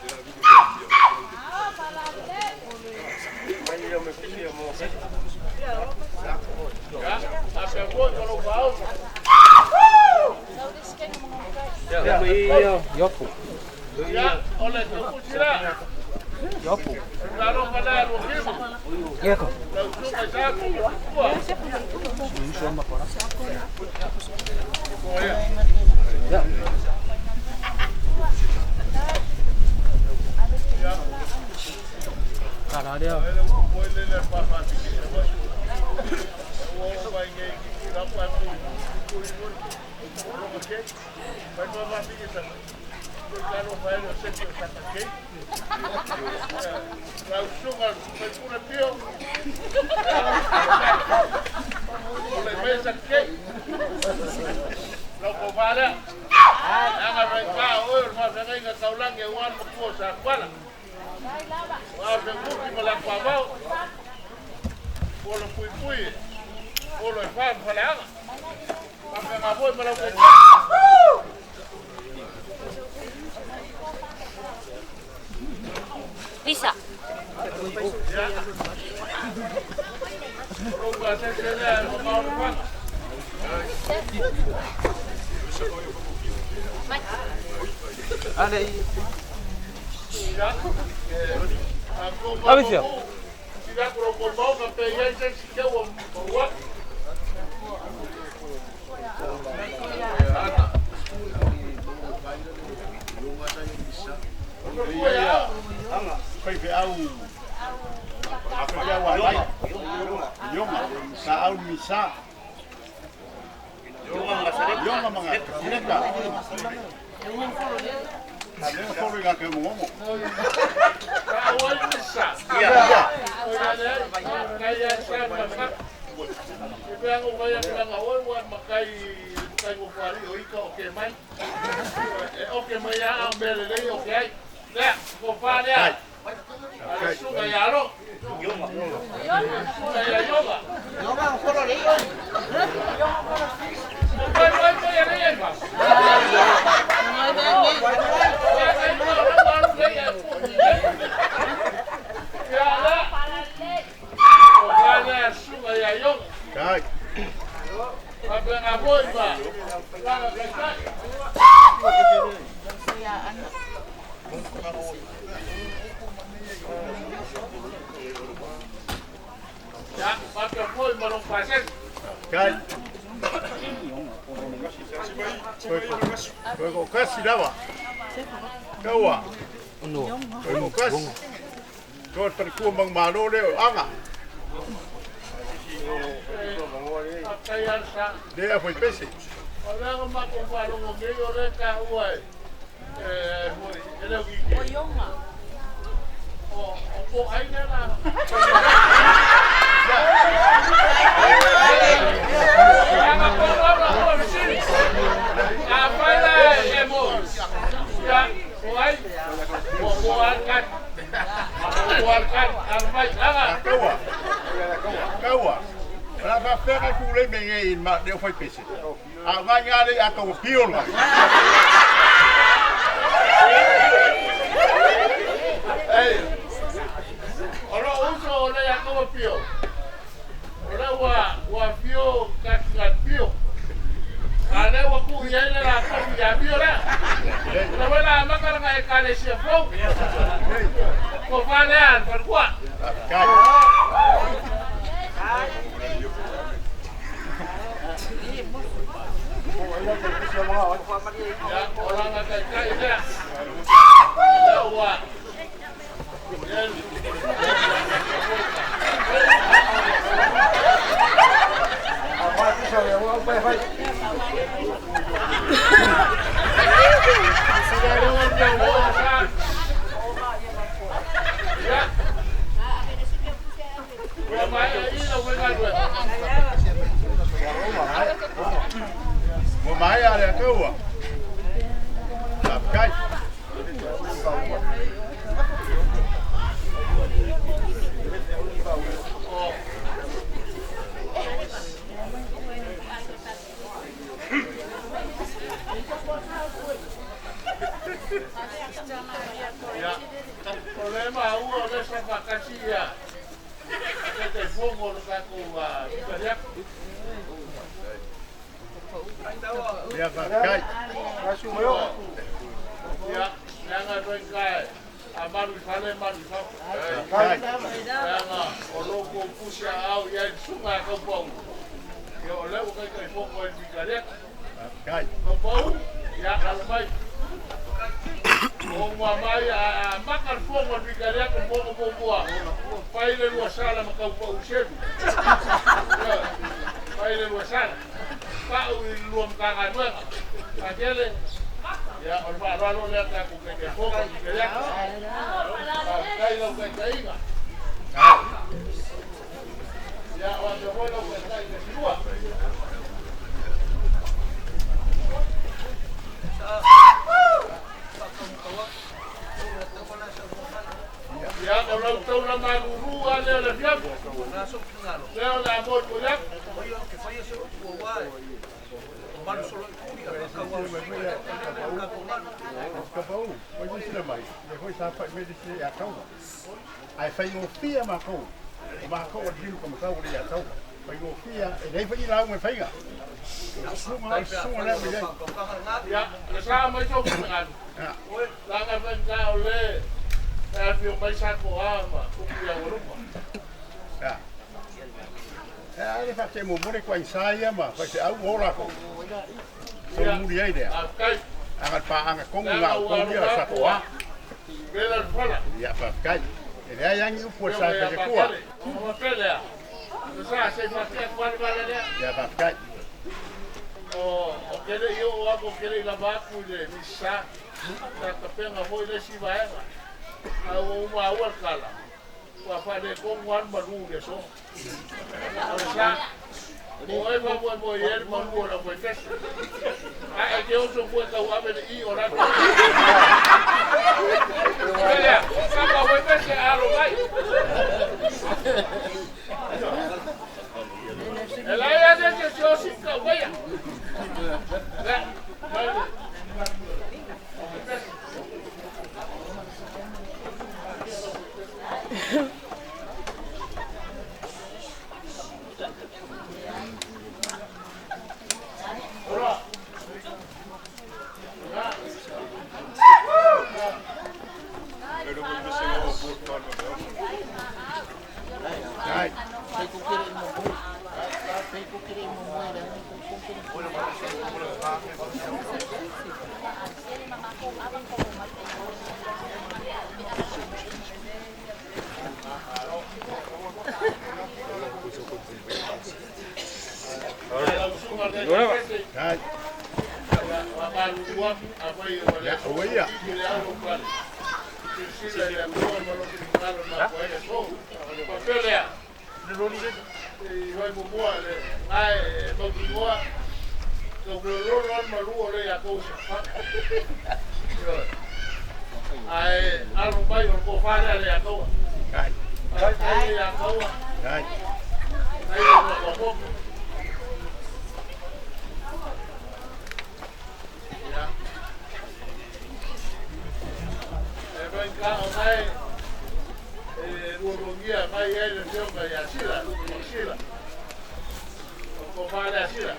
Ia, faapea foi ma lou faaoso. Ia, o le taupusi lea. O le alofa lea Luakimu. Lau susuga Isaac Ua. Ia. Ia. Ua oo mai nei i Tutuila atu ae pui pui pui o loga kei. Fai ma mafine sa pui talofa ai le o seki o saka kei. Lau susuga i le faipule Pio, o le mea sa kei. Lau tofa lea. Leaga faigā o oe o le faafeagaiga taulagi aua le matua o Satuala. O Afeguti ma le Atuavao, po le puipui, po le fa ma faleaga. Faafeaga foi ma lau taitai. Lisa. O lou pasese lea e mamao le faga. Ave. Faifeau faifeau alai ioga sa au misa ioga ma sileka a folo i ke mongomo. Ia. Ia. Kai. Kai. Koe ko kasi lava. Kaua. Koe ko kasi. Koe parikua mang malo le o anga. Lea foi pese. O lea matou faalogo nei o lea taua e foi e le uike. O ionga. O po aina la. Anga po la la po sili. A fai la e mo. Ya, o ai. O po al kat. O po al kat al mai anga. Kaua. Kaua. La fa fera ku le me ngai ma le foi pese. A ngai ngai le a ka pio la. Ei. O lo uso o le akawa pio. O le ua pio kati pio. A le ua ku i ai le la kofi ia pio lea. O le wela maka langa e kalesia fou. Ko fa lea al farkua. Kai. Ya, o langa kai kai lea. Lea ua. Ua mai a le kaua. Kai. Ia, problema ua o le sa whakasi ia. Te te fongo o le tatou Vitaliaku. Lea fa kai. Ia, leaga toi kai. A malu i fale, malu i fao. Kai. Leaga o loko pusi a au ia i sunga a kaupau. Ia o leo kai kai fongo e Vitaliaku. Kai. Kaupau, ia alamai. O mua mai a maka le fongo e Vitaliaku fongo mua. Pai le lua sala ma kaupau selu. agasala. Pa'u i lua Matagaluega. Pakele, ia, o le faaaloalo lea tatou Taitaifono i Keriako. Faafetai i lau taitaiga. Ia, o atu foi lau taitai i le silua. Ia, o lau taula malūlū lava lea o le afiafi. Lea o le a molimoli atu. Ae faigofie matou, o matou o le liu kamatau o le ia taua. Faigofie, e leai foi ni lauga e faia. O le susuga, o le susuga lea ua i ai. Ia, le sa mai sou finagalo. Leaga e faigata o le e afio mai sa toa ma upu i aualuma. Ia. E le faatemomo le ituaiga ia ma faifeau o latou. Solomuli ai lea. Faafetai. Aga le paaga tonu Leaga na o ua tou ia alofa sa atu toa. Vela le fala. Ia, faafetai. E leai lava ni upu a le Afioga ia Sa e Faitatua. Pakele. O pele a. Le sa se i faatea atu lava le vala lea. Ia, faafetai. O ke leʻi oo aku o ke leʻi lava atu i le Misisa sa tapena foi le isi vaega ae ua ou maua le tala ua faaletonu lava le malū i le aso o le sa o oe faamoemoe i ai le malū o le aufaifeso ae e te oso fua e tauave le i o lalo pelea kapa aufaifese alo mai e leai a se isi e osi taumaia lea mai le aufaifese. Lau susuga i le Taitaifono, faamalulu atu, afai ua le titi le au pale. Silasila i le Atua ma lou finagalo e mafua ai le aso. Faapea lea, i vaimumua le gae e mautinoa, taufeololo lava le malu o lea ia tou i safaga. Ioe. Ae alo mai o le tofa lea le ia taua. Faafetai le ia taua. Faafetai le tuatuapopo. Ia. E faigata o gae e lualuagia mai ai le afioga ia Sila, Luke Sila. O le tofa lea Sila.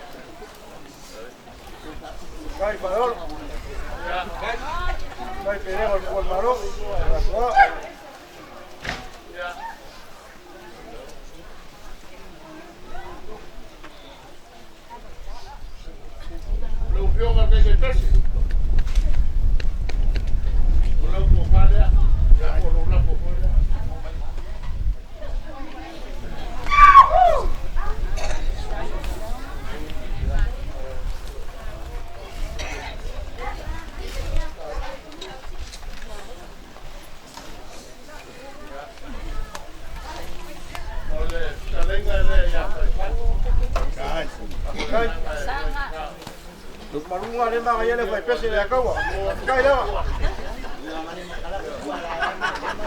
Kai Farol. Ia. Kai Perego el Malo. Ia. Lau afioga i le Taitaifono, o lau tofa lea, ia po o lou lafo foi lea. O le fetalaiga lea ia Faifai. Kai. Malunga le maga le fai pese le akawa. Kai lava.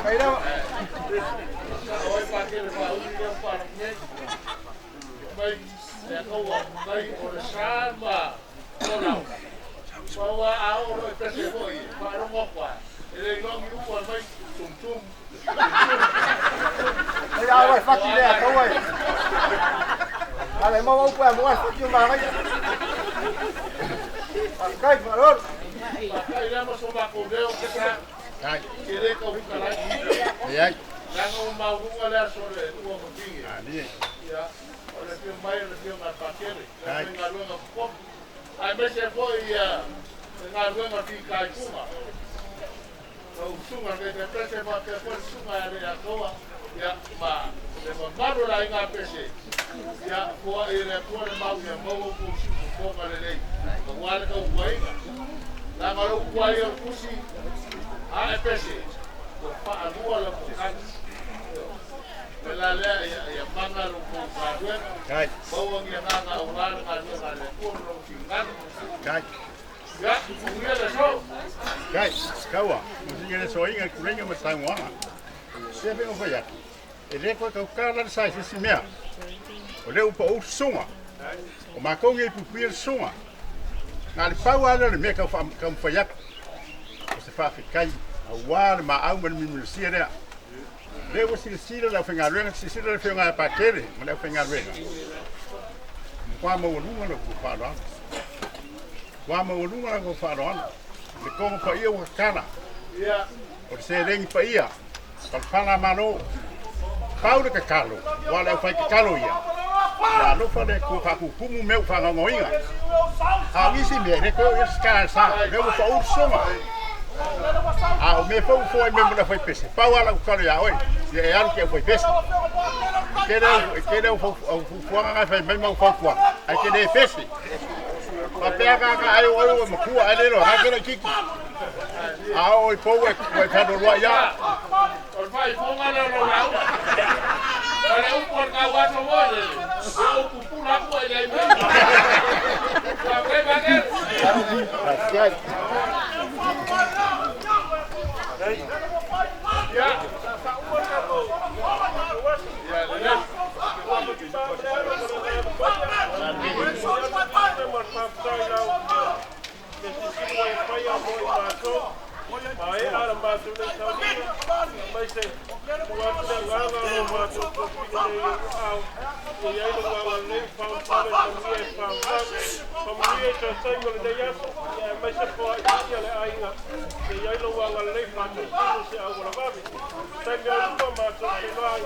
Kai lava. Sa oe Pakele faauli lea faalogo nei. Mai le akaua mai o le sa ma folau. Maua a oo loa i pese foi, faalogo atu lava. E le iloa ni upu mai tum tum. Ai awa fati le akawa. Ale mo upu mo fati o maga. Kai Farol. Faafetai lea ma so matou leo ke sa. Kai. Ke le taufitalai. Leai. Leaga ua maualuga le aso o le lua mapigi. Alie. Ia, o le afio mai o le afioga i le Pakele, le Kai. faigaluega popopo. Aemaise foi ia le galuega fitaituga. Lau susuga i le Taitaifono faapea foi le susuga ia le Atoa, ia, ma Le mamalu o le aiga Pese, ia foai e le Atua le mau ia maua outou siufofoga lelei, aua le tautuaina. Leaga o le upu lava ia o le Tusi, A e pese, ua faalua lau tali. O le la lea, ia maga lo outou galuega, maua ni agaga aua le galuega a le Atua ma lona finagalo. Ia, manuia le aso. Kai, kaua, mo singa le soinga kulenga ma saunoaga. Sia fe o atu. E le koe kaukala la le sa i se isi mea. O lea ua pau susuga. O matou nei e puipuia le susuga. Na o le pau lava lea o le mea e tau taumafai atu. O se faafetai aua le maau ma le minuminusia lea. O lea ua silasila le aufaigaluega, silasila le Afioga ia Pakele ma le aufaigaluega. Matua maualuga la outou faaaloalo. Matua maualuga la outou faaaloalo. Le toga paia ua tatala. O le seleni paia. Palapala Malo, pau le tatalo, aua o le aufai tatalo ia, ia alofa le Atua faatutumu mea ua faagaogoina. A o nisi mea, e le toe oo i ai se tala sa, o lea ua pau le soga. A o mea foi ua foai mai mo le aufaipese, pau lava lau tatalo ia oe, ia e alu i te aufaipese. E tele au, e tele au fuafuaga na e fai mai ma au fautuaga, ae te le pese. Faapea tagata ai o oe ua matua ae le iloa, na te laitiiti. A oo i pou e ua e faanoanoa ia. O le faaifoga lea o lau lauga. O le upu a le tauaso foi lele, ua ou pupula atu ai leai mea. Faafetai Pakele. Faafetai. Ia. Ia, lelei. Te silasila e fai a mo i matou, maea la matou nei sauniga, aemaise tuu atu le agaga o lo matou tofiga nei i ou aao, ia i ai lou agalelei faaopale manuia e faavavau, faamanuia i tausaga o lenei aso, ia aemaise foai paia le aiga, ia i ai lou agalelei faatosina se auala vave. Taimi au luma matou feiloai,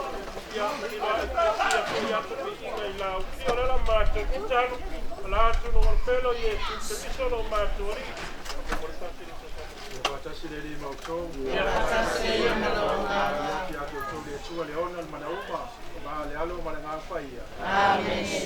ia feiloai Mesia foi atu viiga i lau afio le la matou tatalo, ala atu no pelo Iesu Keriso lo matou Alii. Mo le faatele Ia faatasi le Alii ma outou. Ia faatasi ai ia ma lou agaga. Ia te outou le Atua le Ona, le Manauma, ma le Alo ma le Agaga Paia. Amene.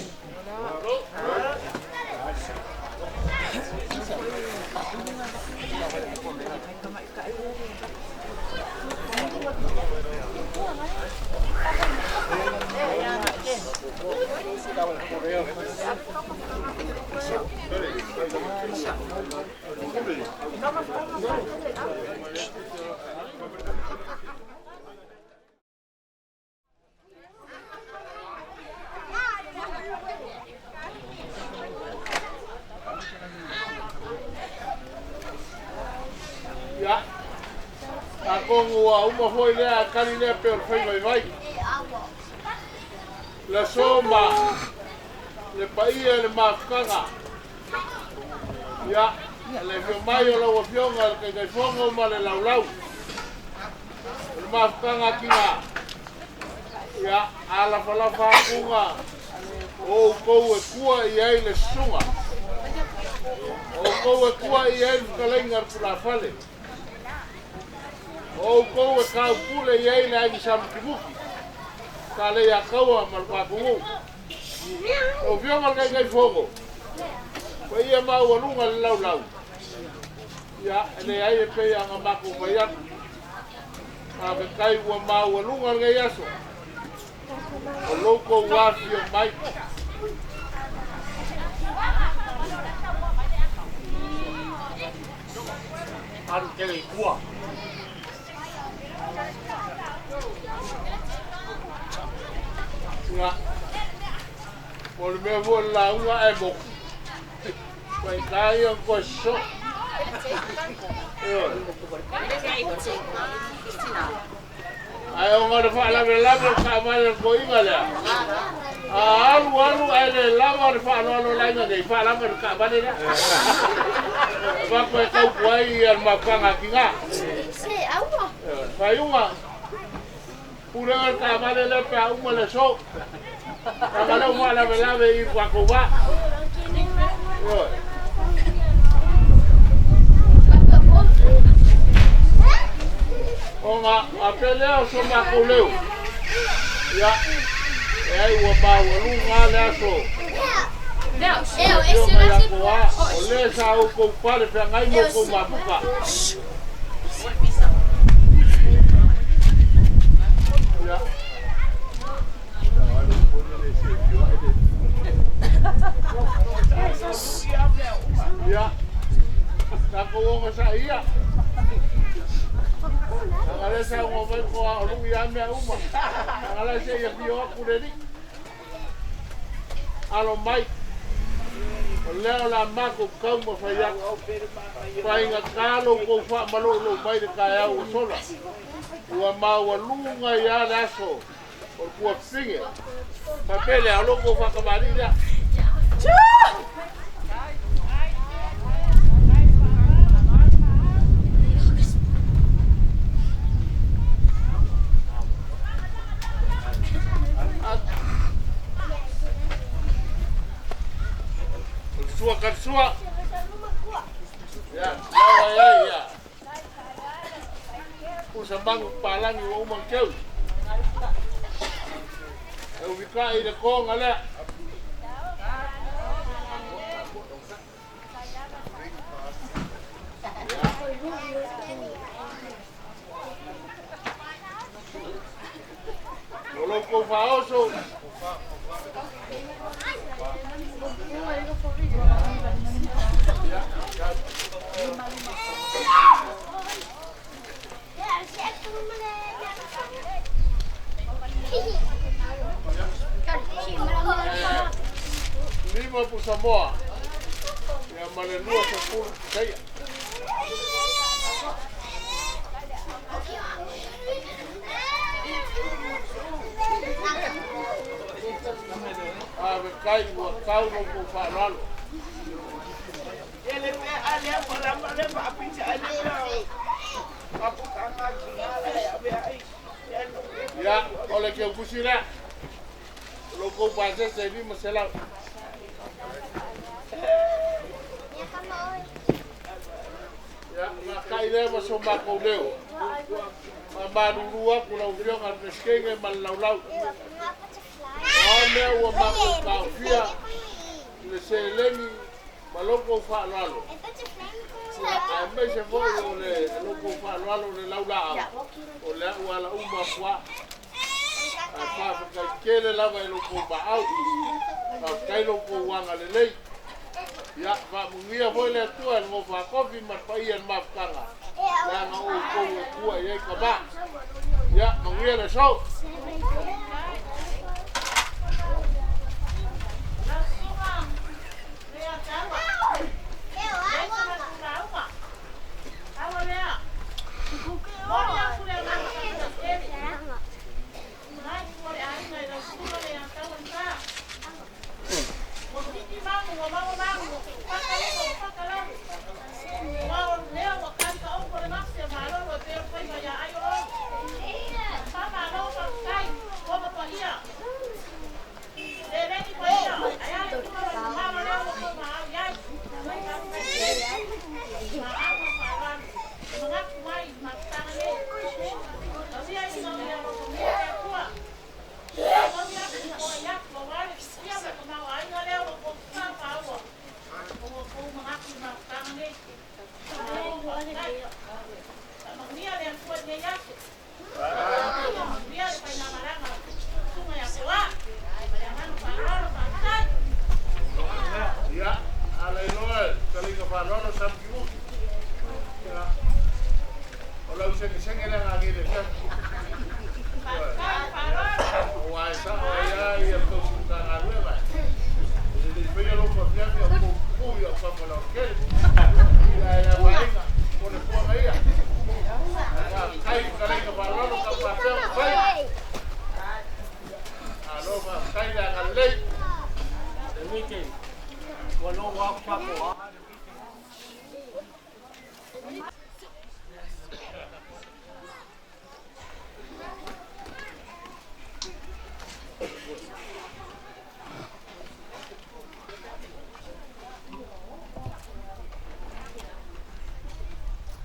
Ia, atonu ua uma foi lea tali lea pei o le fai vaivai. Le aso ma le paia i le mafutaga. Ia, le afio mai o lau Afioga i le Taitaifono ma le Laulau. O le mafutaga tina, ia, a lafalafa atuga o outou e tua i ai le susuga. O outou e tua i ai le fetalaiga a le tulafale. O outou e taupule i ai le aiga Samutimuti, Saleiataua ma le Patunuu. Lau Afioga i le Taitaifono, paia maualuga i le laulau, ia, e leai e pei ona matou fai atu, faafetai ua maualuga lenei aso, o lo outou afifio mai. Alu tele i tua. Ia, mo le mea foi o le lauga ae motu, faigata ia ona toe sosoo. Ioe. Ae ona o le faalavelave o le taavale a le toeaina lea, a alu alu ae le lava le faaaloalo o le aiga nei, faalava i le taavale lea. Avatu e tautu ai le mafutaga a tina. Ioe, faaiuga, pulega le taavale lea pe a uma le aso. Leaga o lea ua faalavelave i le tatou vaa. Ioe. Ona faapea lea o so matou leo, Ia, e ai ua maualuga le aso. O lea sa outou pale feagai mo kou mafuka. Ia. Ia. Takou oga sa ia. Aga le sa ngo mai ko o lu ia mea uma. Aga le se ia fio aku le ni. Alo mai. O lea o la mako kau ma fai aku. Whainga kālo kou wha malolo mai le kai au o sola. Ua maualuga ia le aso. O kua finge. Papele a loko whakamari lea. Sua ka sua. Ya, lawa ya ya. Usa mangu palangi o umang keu. E uvika i le konga lea. O loko whaoso. Lima pu Samoa. Ia ma le lua sa pulu pusaia. A ve kai ua kau no kou whaalalo. Ia, o le ke ukusi lea. Lo kou pasese lima selau. Ia, ma kai lea ma so makou leo. Ma malulu aku lau fioga le skenge ma le laulau. O mea ua makou kaofia le seleni ma loko whaalalo. Ae maise foi o le loko whaalalo le laulaau. O le au ala uma pua. Ae whawhakai kele lava e loko maau. Whawhakai loko wanga lelei. Ia, whaamungia foi le atua e ngo whakofi ma paia le mafutanga. Leaga o kou e kua i ei ka ma. Ia, manguia le sau. Ia, ala iloa, talinga whaalolo sa mkiuki. Ia, o lau senge senge lea ngā ngile fia. O ai sa o ia ia tau singa ngā rue mai. Le fia loko fia fia o kou ia o kama lau kele. Ia ia vainga, o le puanga ia. Ia, kai talinga whaalolo ka whapea o whai. Alo ma kai lea ngā lei.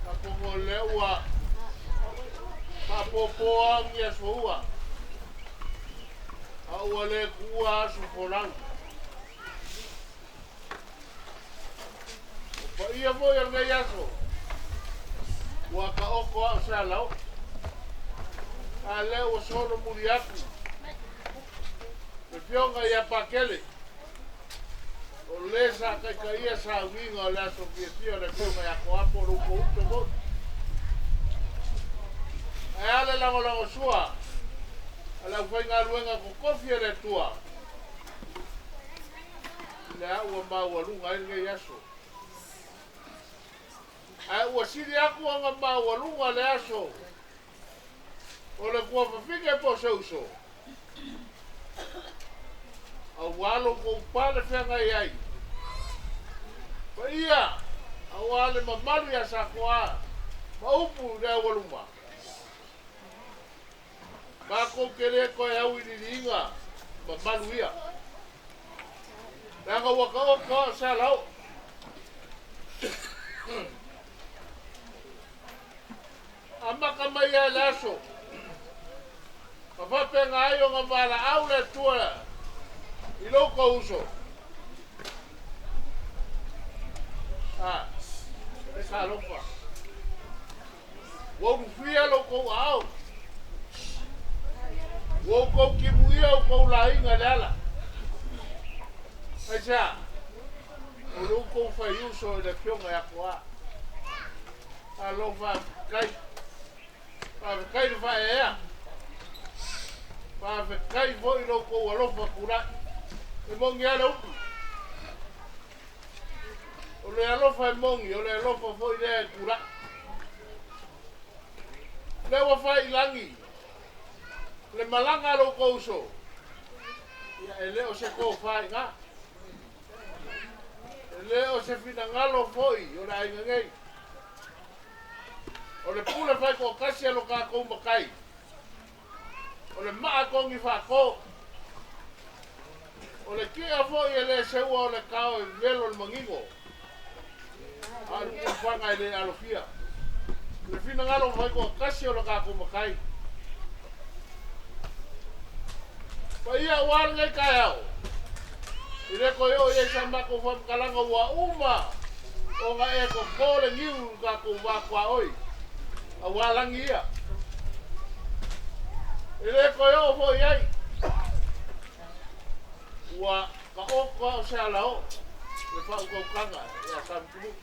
Kapongo leua papopoa ngia soua. A ua le tuua aso folau. O paia foi o lenei aso, ua taoto a o se alaoo, a lea ua solomuli atu le Afioga ia Pakele, o le sa taitaia sauniga o le aso fiafia o le Afioga ia Toapo o lo outou uso foi. Ae a le lagolagosua a le aufaigaluega totofi a le Atua i le au ua maualuga ai lenei aso. Ae ua sili atu ona maualuga le aso o le tuafafine po o se uso, auā lo outou pale feagai ai. Paia, auā le mamalu ia Sakoa ma upu i le aualuma. Matou te le toe auiliiliina mamalu ia, leaga ua taoto a o se alaoo. Amata mai lava i le aso ma faapena ai ona valaau le Atua i lo outou uso. A, e talofa. Ua ulufia lo outou aao. Ua outou timuia outou laiga i le ala. Aisea? O lo outou faiuso i le Afioga ia Toa. Malo faafetai. Faafetai le faaeaea. Faafetai foi i lo outou alofa tulai. E moni lava le upu. O le alofa e moni, o le alofa foi lea e tulai. Lea ua fai i lagi le malaga a lo outou uso, ia e le o se tofa i ina. E le o se finagalo foi o le aiga nei. O le pule faitoatasi a lo tatou matai, o le maa togi faato. O le tia foi e le seua o le tao e velo le manino, a o le puifaga e le alofia. O le finagalo faitoatasi o lo tatou matai. Paia aua lenei taeao, i le toe oo i ai sa matou faamatalaga ua uma ona e toto le niu i lo tatou va tuaoi, aua lagi ia. E le toe oo foi i ai, ua taoto a o se alaoo le faautautaga ia Samutumutu.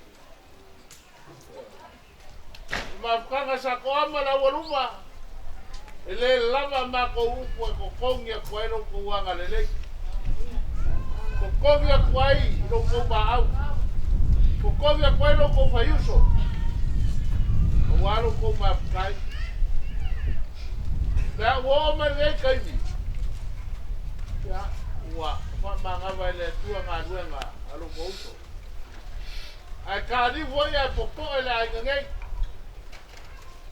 Le mafutaga sa toama le aualuma, e le lava matou upu e totogi atu ai lo outou agalelei, totogi atu ai lo outou maau, totogi atu ai lo outou faiuso, aua lo outou mafuta ai. Lea ua oo mai lenei taimi, ia, ua faamagava e le Atua galuega a lo outou uso. Ae taliu foi ae popoe le aiga nei.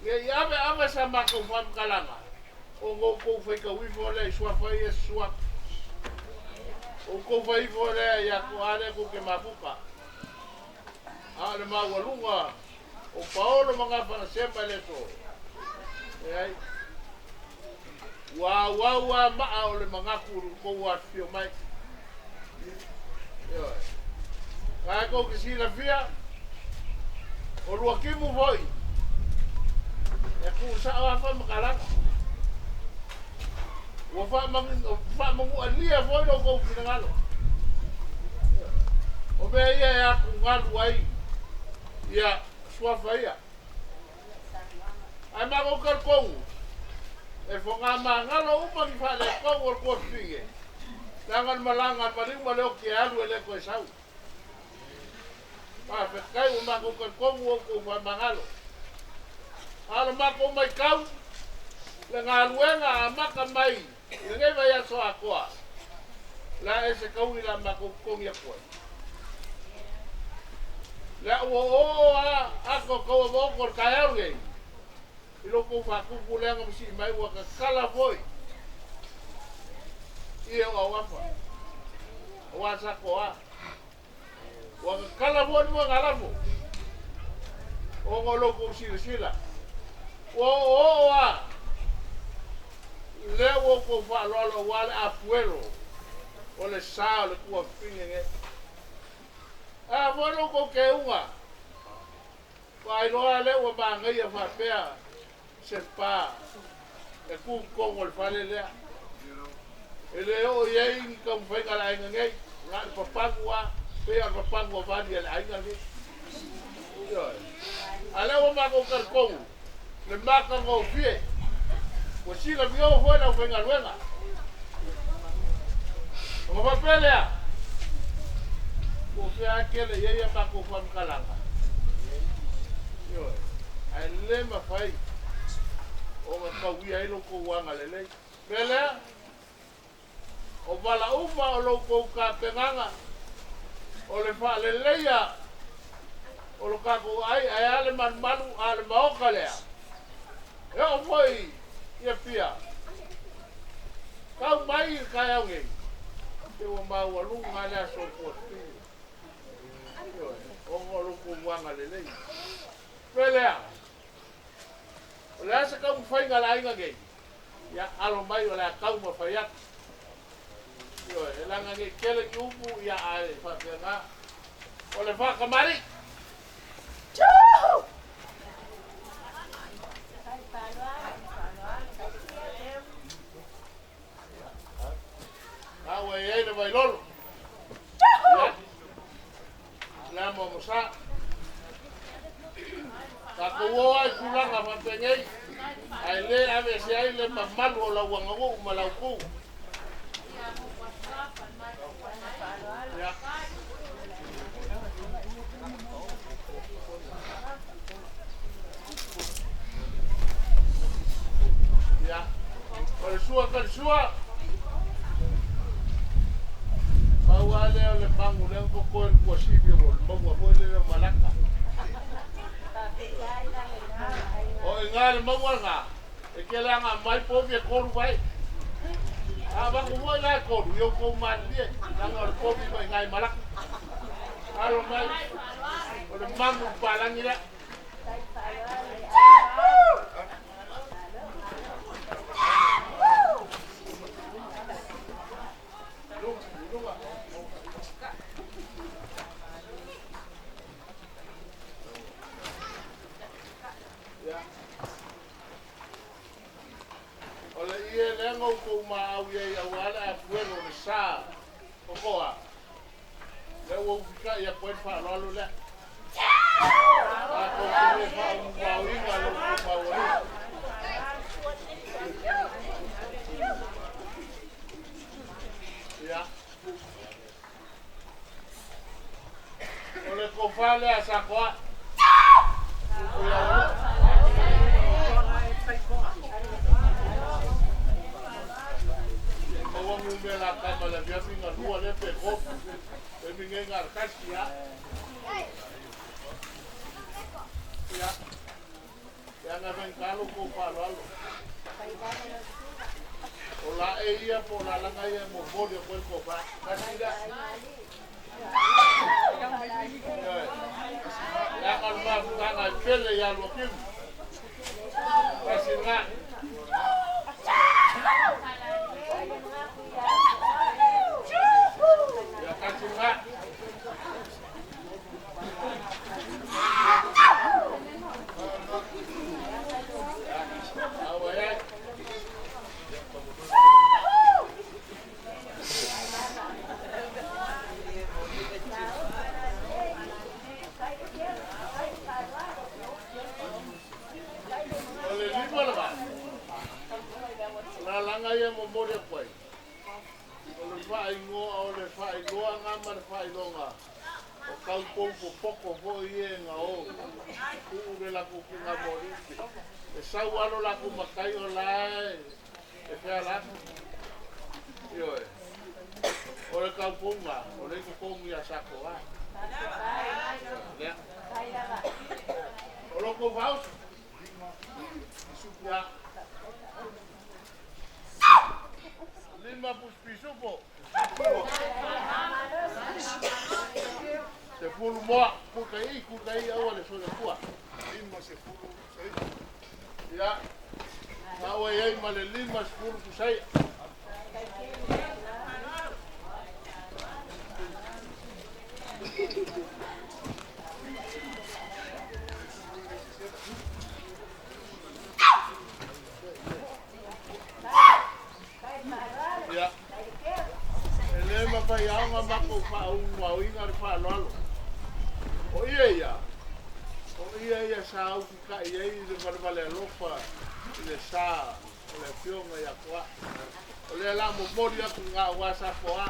Ne i ave ave sa matou faamatalaga, ona outou faitau ifo lea i suafa ia susu atu. Outou fai ifo lea ia toa lea tou te mafuta. A o le maualuga o Paolo ma Gafanasema e le so. Leai. Ua auau a maa o le manatu i lo outou afifio mai. Ioe. Ae tou te silafia, o Luatimu foi, e tuusao lava faamatalaga. Ua faamanualia foi lo outou finagalo. O mea ia e atugalu ai ia suafa ia. Ae matou talitonu, e fogamagalo uma ni faaletonu o le tuafafine, leaga le malaga a le maliu ma le oti e alu e le toe sau. Faafetai ua matou talitonu ua outou faamagalo. A o le matou matau, le galuega amata mai i lenei vaiaso atoa, la e se taui la matou totogi atu ai. Lea ua oo a ato taua maoto o le taeao lenei, i lo outou faatupu leaga ma sii mai ua tatala foi i e o auafa, aua sa toa. Ua tatala foi le moegalafo, ona o lo outou silasila. Ua oooo a Lea ua outou faaaloalo auā le afuelo o le sa o le tuafafine nei. Ae a foi lo outou teuga, faailoa lea ua manaia faapea se pa e tu i totonu o le fale lea. E le oo i ai ni taumafaiga a le aiga nei, na o le papanu lava, pei o le papanu a vali a le aiga nei. Ioe. A lea ua matou talitonu, le matagofie, ua silamioa foi le aufaigaluega. Ona faapea lea, ua fea lava tele i ai a matou faamatalaga. Ioe. Ae le mafai ona tauia ai lo outou agalelei. Mea lea, o vala uma o lo outou tapenaga, o le faaleleia o lo tatou ai, ae a le malumalu a le maota lea. E oo foi i Apia, tau mai i le taeao nei, se ua maualuga le aso fuafili. Ioe, ona o lo outou agalelei. Mea lea, o le a se taumafaiga a le aiga nei, ia alo mai o le a taumafai atu. Ioe, e laga nei tele ni upu, ia ae faapena. O le faakamali'i. A ua i ai le vailolo. Ia, le amoamosa. Tatou o ai tulaga faapenei, ae le aveese ai le mamalu o lau aganuu ma lau tu. Ia. Ia. O le sua ka le sua. Pau lava lea o le magu lea na totoe i le tuasivi o le mauga foi lele o Malata. O i ina le mauga lena, e tele lava ina aumai povi e tolu vai. A avatu foi la e tolu, ia outou malilie, leaga o le povi mai ina i Malata. Alo mai, o le magu papalagi lea. O le ie lea na outou maau i ai auā le afuego o le sa o Koa, lea ua ufitai atu ai le faaaloalo lea. Tatou te le faaumuaoina lo outou maualuga. Ia. O le tofa lea a Sakoa. Maua numera a tama le afiafi na lua lea pe kopu. Taimi nei na o le tasi ia. Ia. Ia na faigata lo kou faaaloalo. O la e ia po o lalaga ia e momoli atu ai le tofa. Tasi lea. Leaga o le mafutaga e pele ia Luakimu. Tasi lena. Ia tasi lena. Ia, auai ai. O le lima lena, o lalaga ia e momoli atu ai, o le faaigoa, o le faailoaga ma le faailoga o taupou popoto foi ia e gaō tuu le latou tuugamoali'i. E sau lava lo latou matai o la e feala atu. Ioe. O le taupouga, o lea e i totonu ia Sakoa. Lea. O lo outou faaoso. Ia. Lima pusi pisupo. Sefulu moa. Kuta i, kuta i, aua le sole tua. Ia. Ma ua iai ma le 50 pusaia. Ia. E le mafai aoga makou faauluauiga le faaaloalo. O ia ia, o ia ia sa ufika'i ai le valevale alofa i le sa o le afioga ia Koa'a. O lea la momoli atu gā uā sa Koa'a.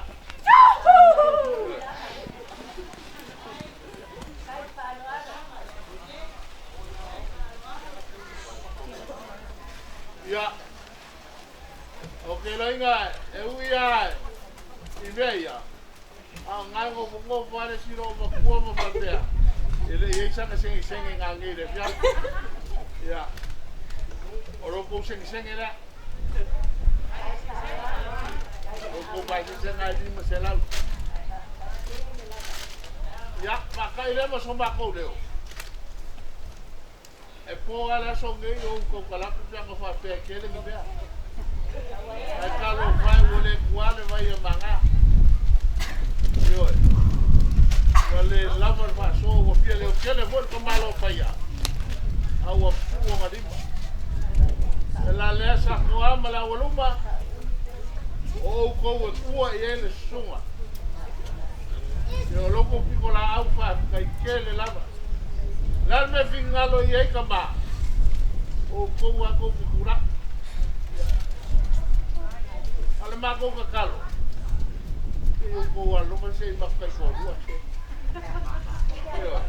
Ia. O ke loiga e ui a i mea ia. A o ngai ngofongofo ale silo o makua ma faapea. E le i ai sana segesege gagei i le afiafi. Ia. O lo kou segesege lea. O kou paisese ngai 500. Ia, makai lea ma so makou leo. E po ale aso ngei o kou kalapu pianga faapea kele ni mea. Ai kalo fai ua le kuale vai e manga. Ioe. Ua le lava le faasoa ua fia leo kele foi le kamalo paia. A ua puu o galima. E la lea sa koa ma le awaluma. O oukou e kua i ai le susuga. E o loko piko la au faafetai kele lava. Le a le mea finagalo i ai ka ma. O oukou a kou fetula'i. A le makou kakalo. E oukou alofa se i makai toalua se. Ioe.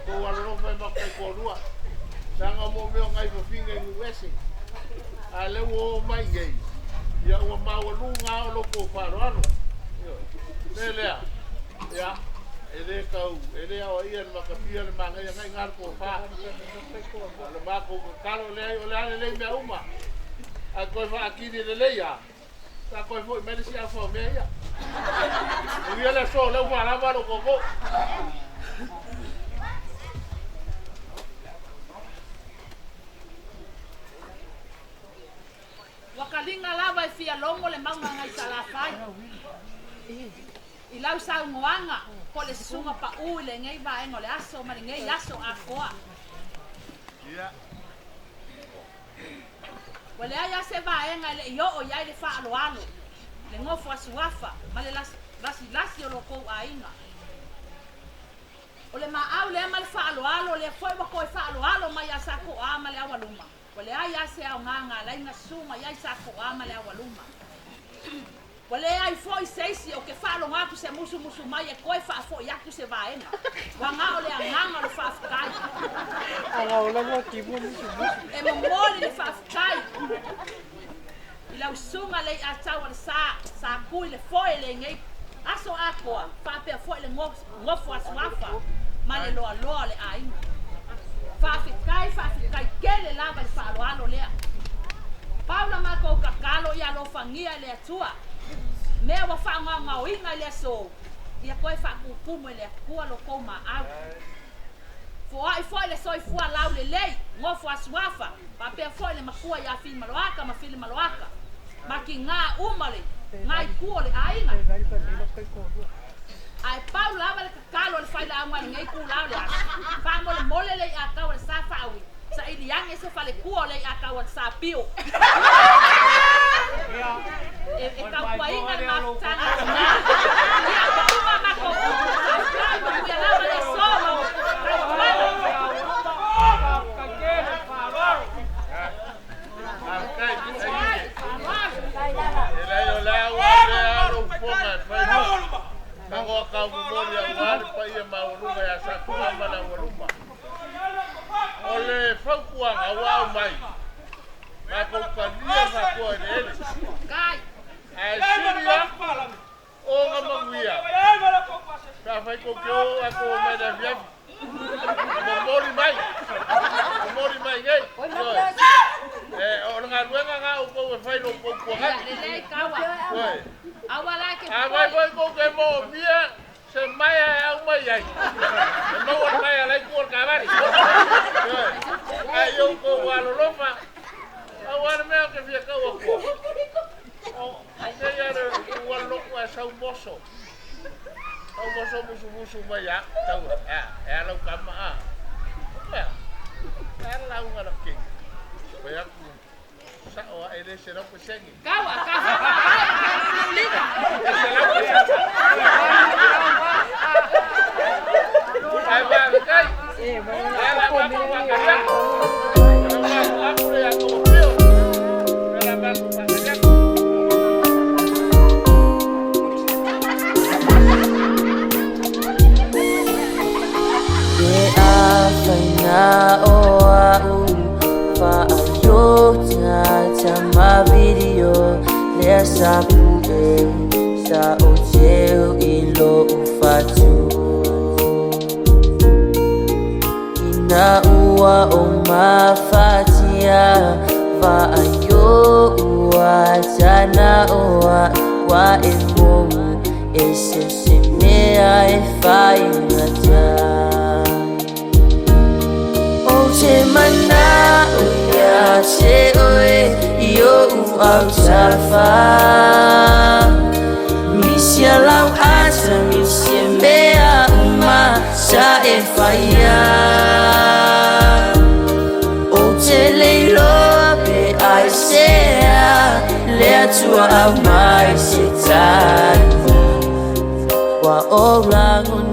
Kou alolofa e makai toalua. Leaga mo mea o ngai fafine i nuu ese. A le ua oo mai nei. Ia ua maualuga o lo kou faaaloalo. Ioe. Le lea. Ia. E le kau, e le aoa ia le makapia le magaia ngai ngā le kōwhā. A le mākou kakalo le ai o le ale lei mea uma. A koe whaakini le lei a. Sa koe foi mai le si afa o mea ia. O ia le so leu whalava lo koko. Ua kaliga lava e fia logo le mauga agai Salafai i lau saunoaga po o le susuga paʻū i lenei vaega o le aso ma lenei aso akoa. Ua leai a se vaega e leʻi oo i ai le faaaloalo, le gofo asuafa ma le lasilasi o lo kou aiga. O le maʻau lea ma le faaaloalo, lea foi ua toe faaaloalo mai ia Sakoa ma le aualuma. Ua leai a se aoga galaiga susuga i ai Sakoa ma le aualuma. Ua leai foi se isi o ke faalogo atu se musumusu mai e toe faafoʻi atu se vaega. Ua na o le agaga o le faafetai. E momoli le faafetai i lau susuga le iatau o le sa, sa kui le foe lenei aso atoa, faapea foi le gofo asuafa ma le loaloa o le aiga. Faafetai, faafetai tele lava i le faaaloalo lea. Pau la matou tatalo ia alofagia e le Atua mea ua faagaogaoina i le aso, ia toe faatutumu e le Atua lo tou maau. Foai foi le soifua laulelei, gofo asuafa, faapea foi le matua ia Filiمaloaka ma Filiمaloaka, ma tigā uma le gaitū o le aiga. Ae pau lava le tatalo a le failauga i lenei itulā o le aso, faamolemole le iatau a le sa faaui, saili ane se falekua o le iatau a le sa pio. E tautuaina le mafutaga a tinā. Ia, ua uma a matou upu, faafetai manuia lava le aso ma tautuaga. E leai o le au a lea lou fofoga e fai mo. Tago a kau momoli auā le paia maualuga ia Satua ma le aualuma. O le fautuaga ua aumai, matou talia faasoa eleele. Ae sili lava o ga manuia pe afai tou te oo ae tou omai i le afiafi. Momoli mai, momoli mai nei. Ioe. E, o le galuega ga outou e fai i lo outou Ia, tuagai. lelei kaua. Ioe. Aua la e ke Afai popole. foi tou te moomia se maea e aumai ai, e maua le maea a la itu o le kavali. Ioe. Ae i outou alolofa, auā le mea te fia kau akua. O, o nei are ua loku a sau moso. Sau moso musu musu mai a, tau, e, e alau kama a. Mea, e lau ngā la king. Pai aku, sa o a ele se lau pesengi. Kaua, ka lima. Ai ba, kai. E la ba ba ba ka ya. Aku le aku pio. La ba ba ka ya. Ke awhaina o au Whaayota tama video Lea sa pue Sa o teu i lo ufatu Ina ua o mafatia Whaayo ua tana oa Wa e mou E se se mea e whaingata O te mana o ia te oe i o u au tafa. Misia lau ata, misia mea uma sa e whaia. O te leiloa pe ai sea, lea tua au mai se tani. Wa o lagona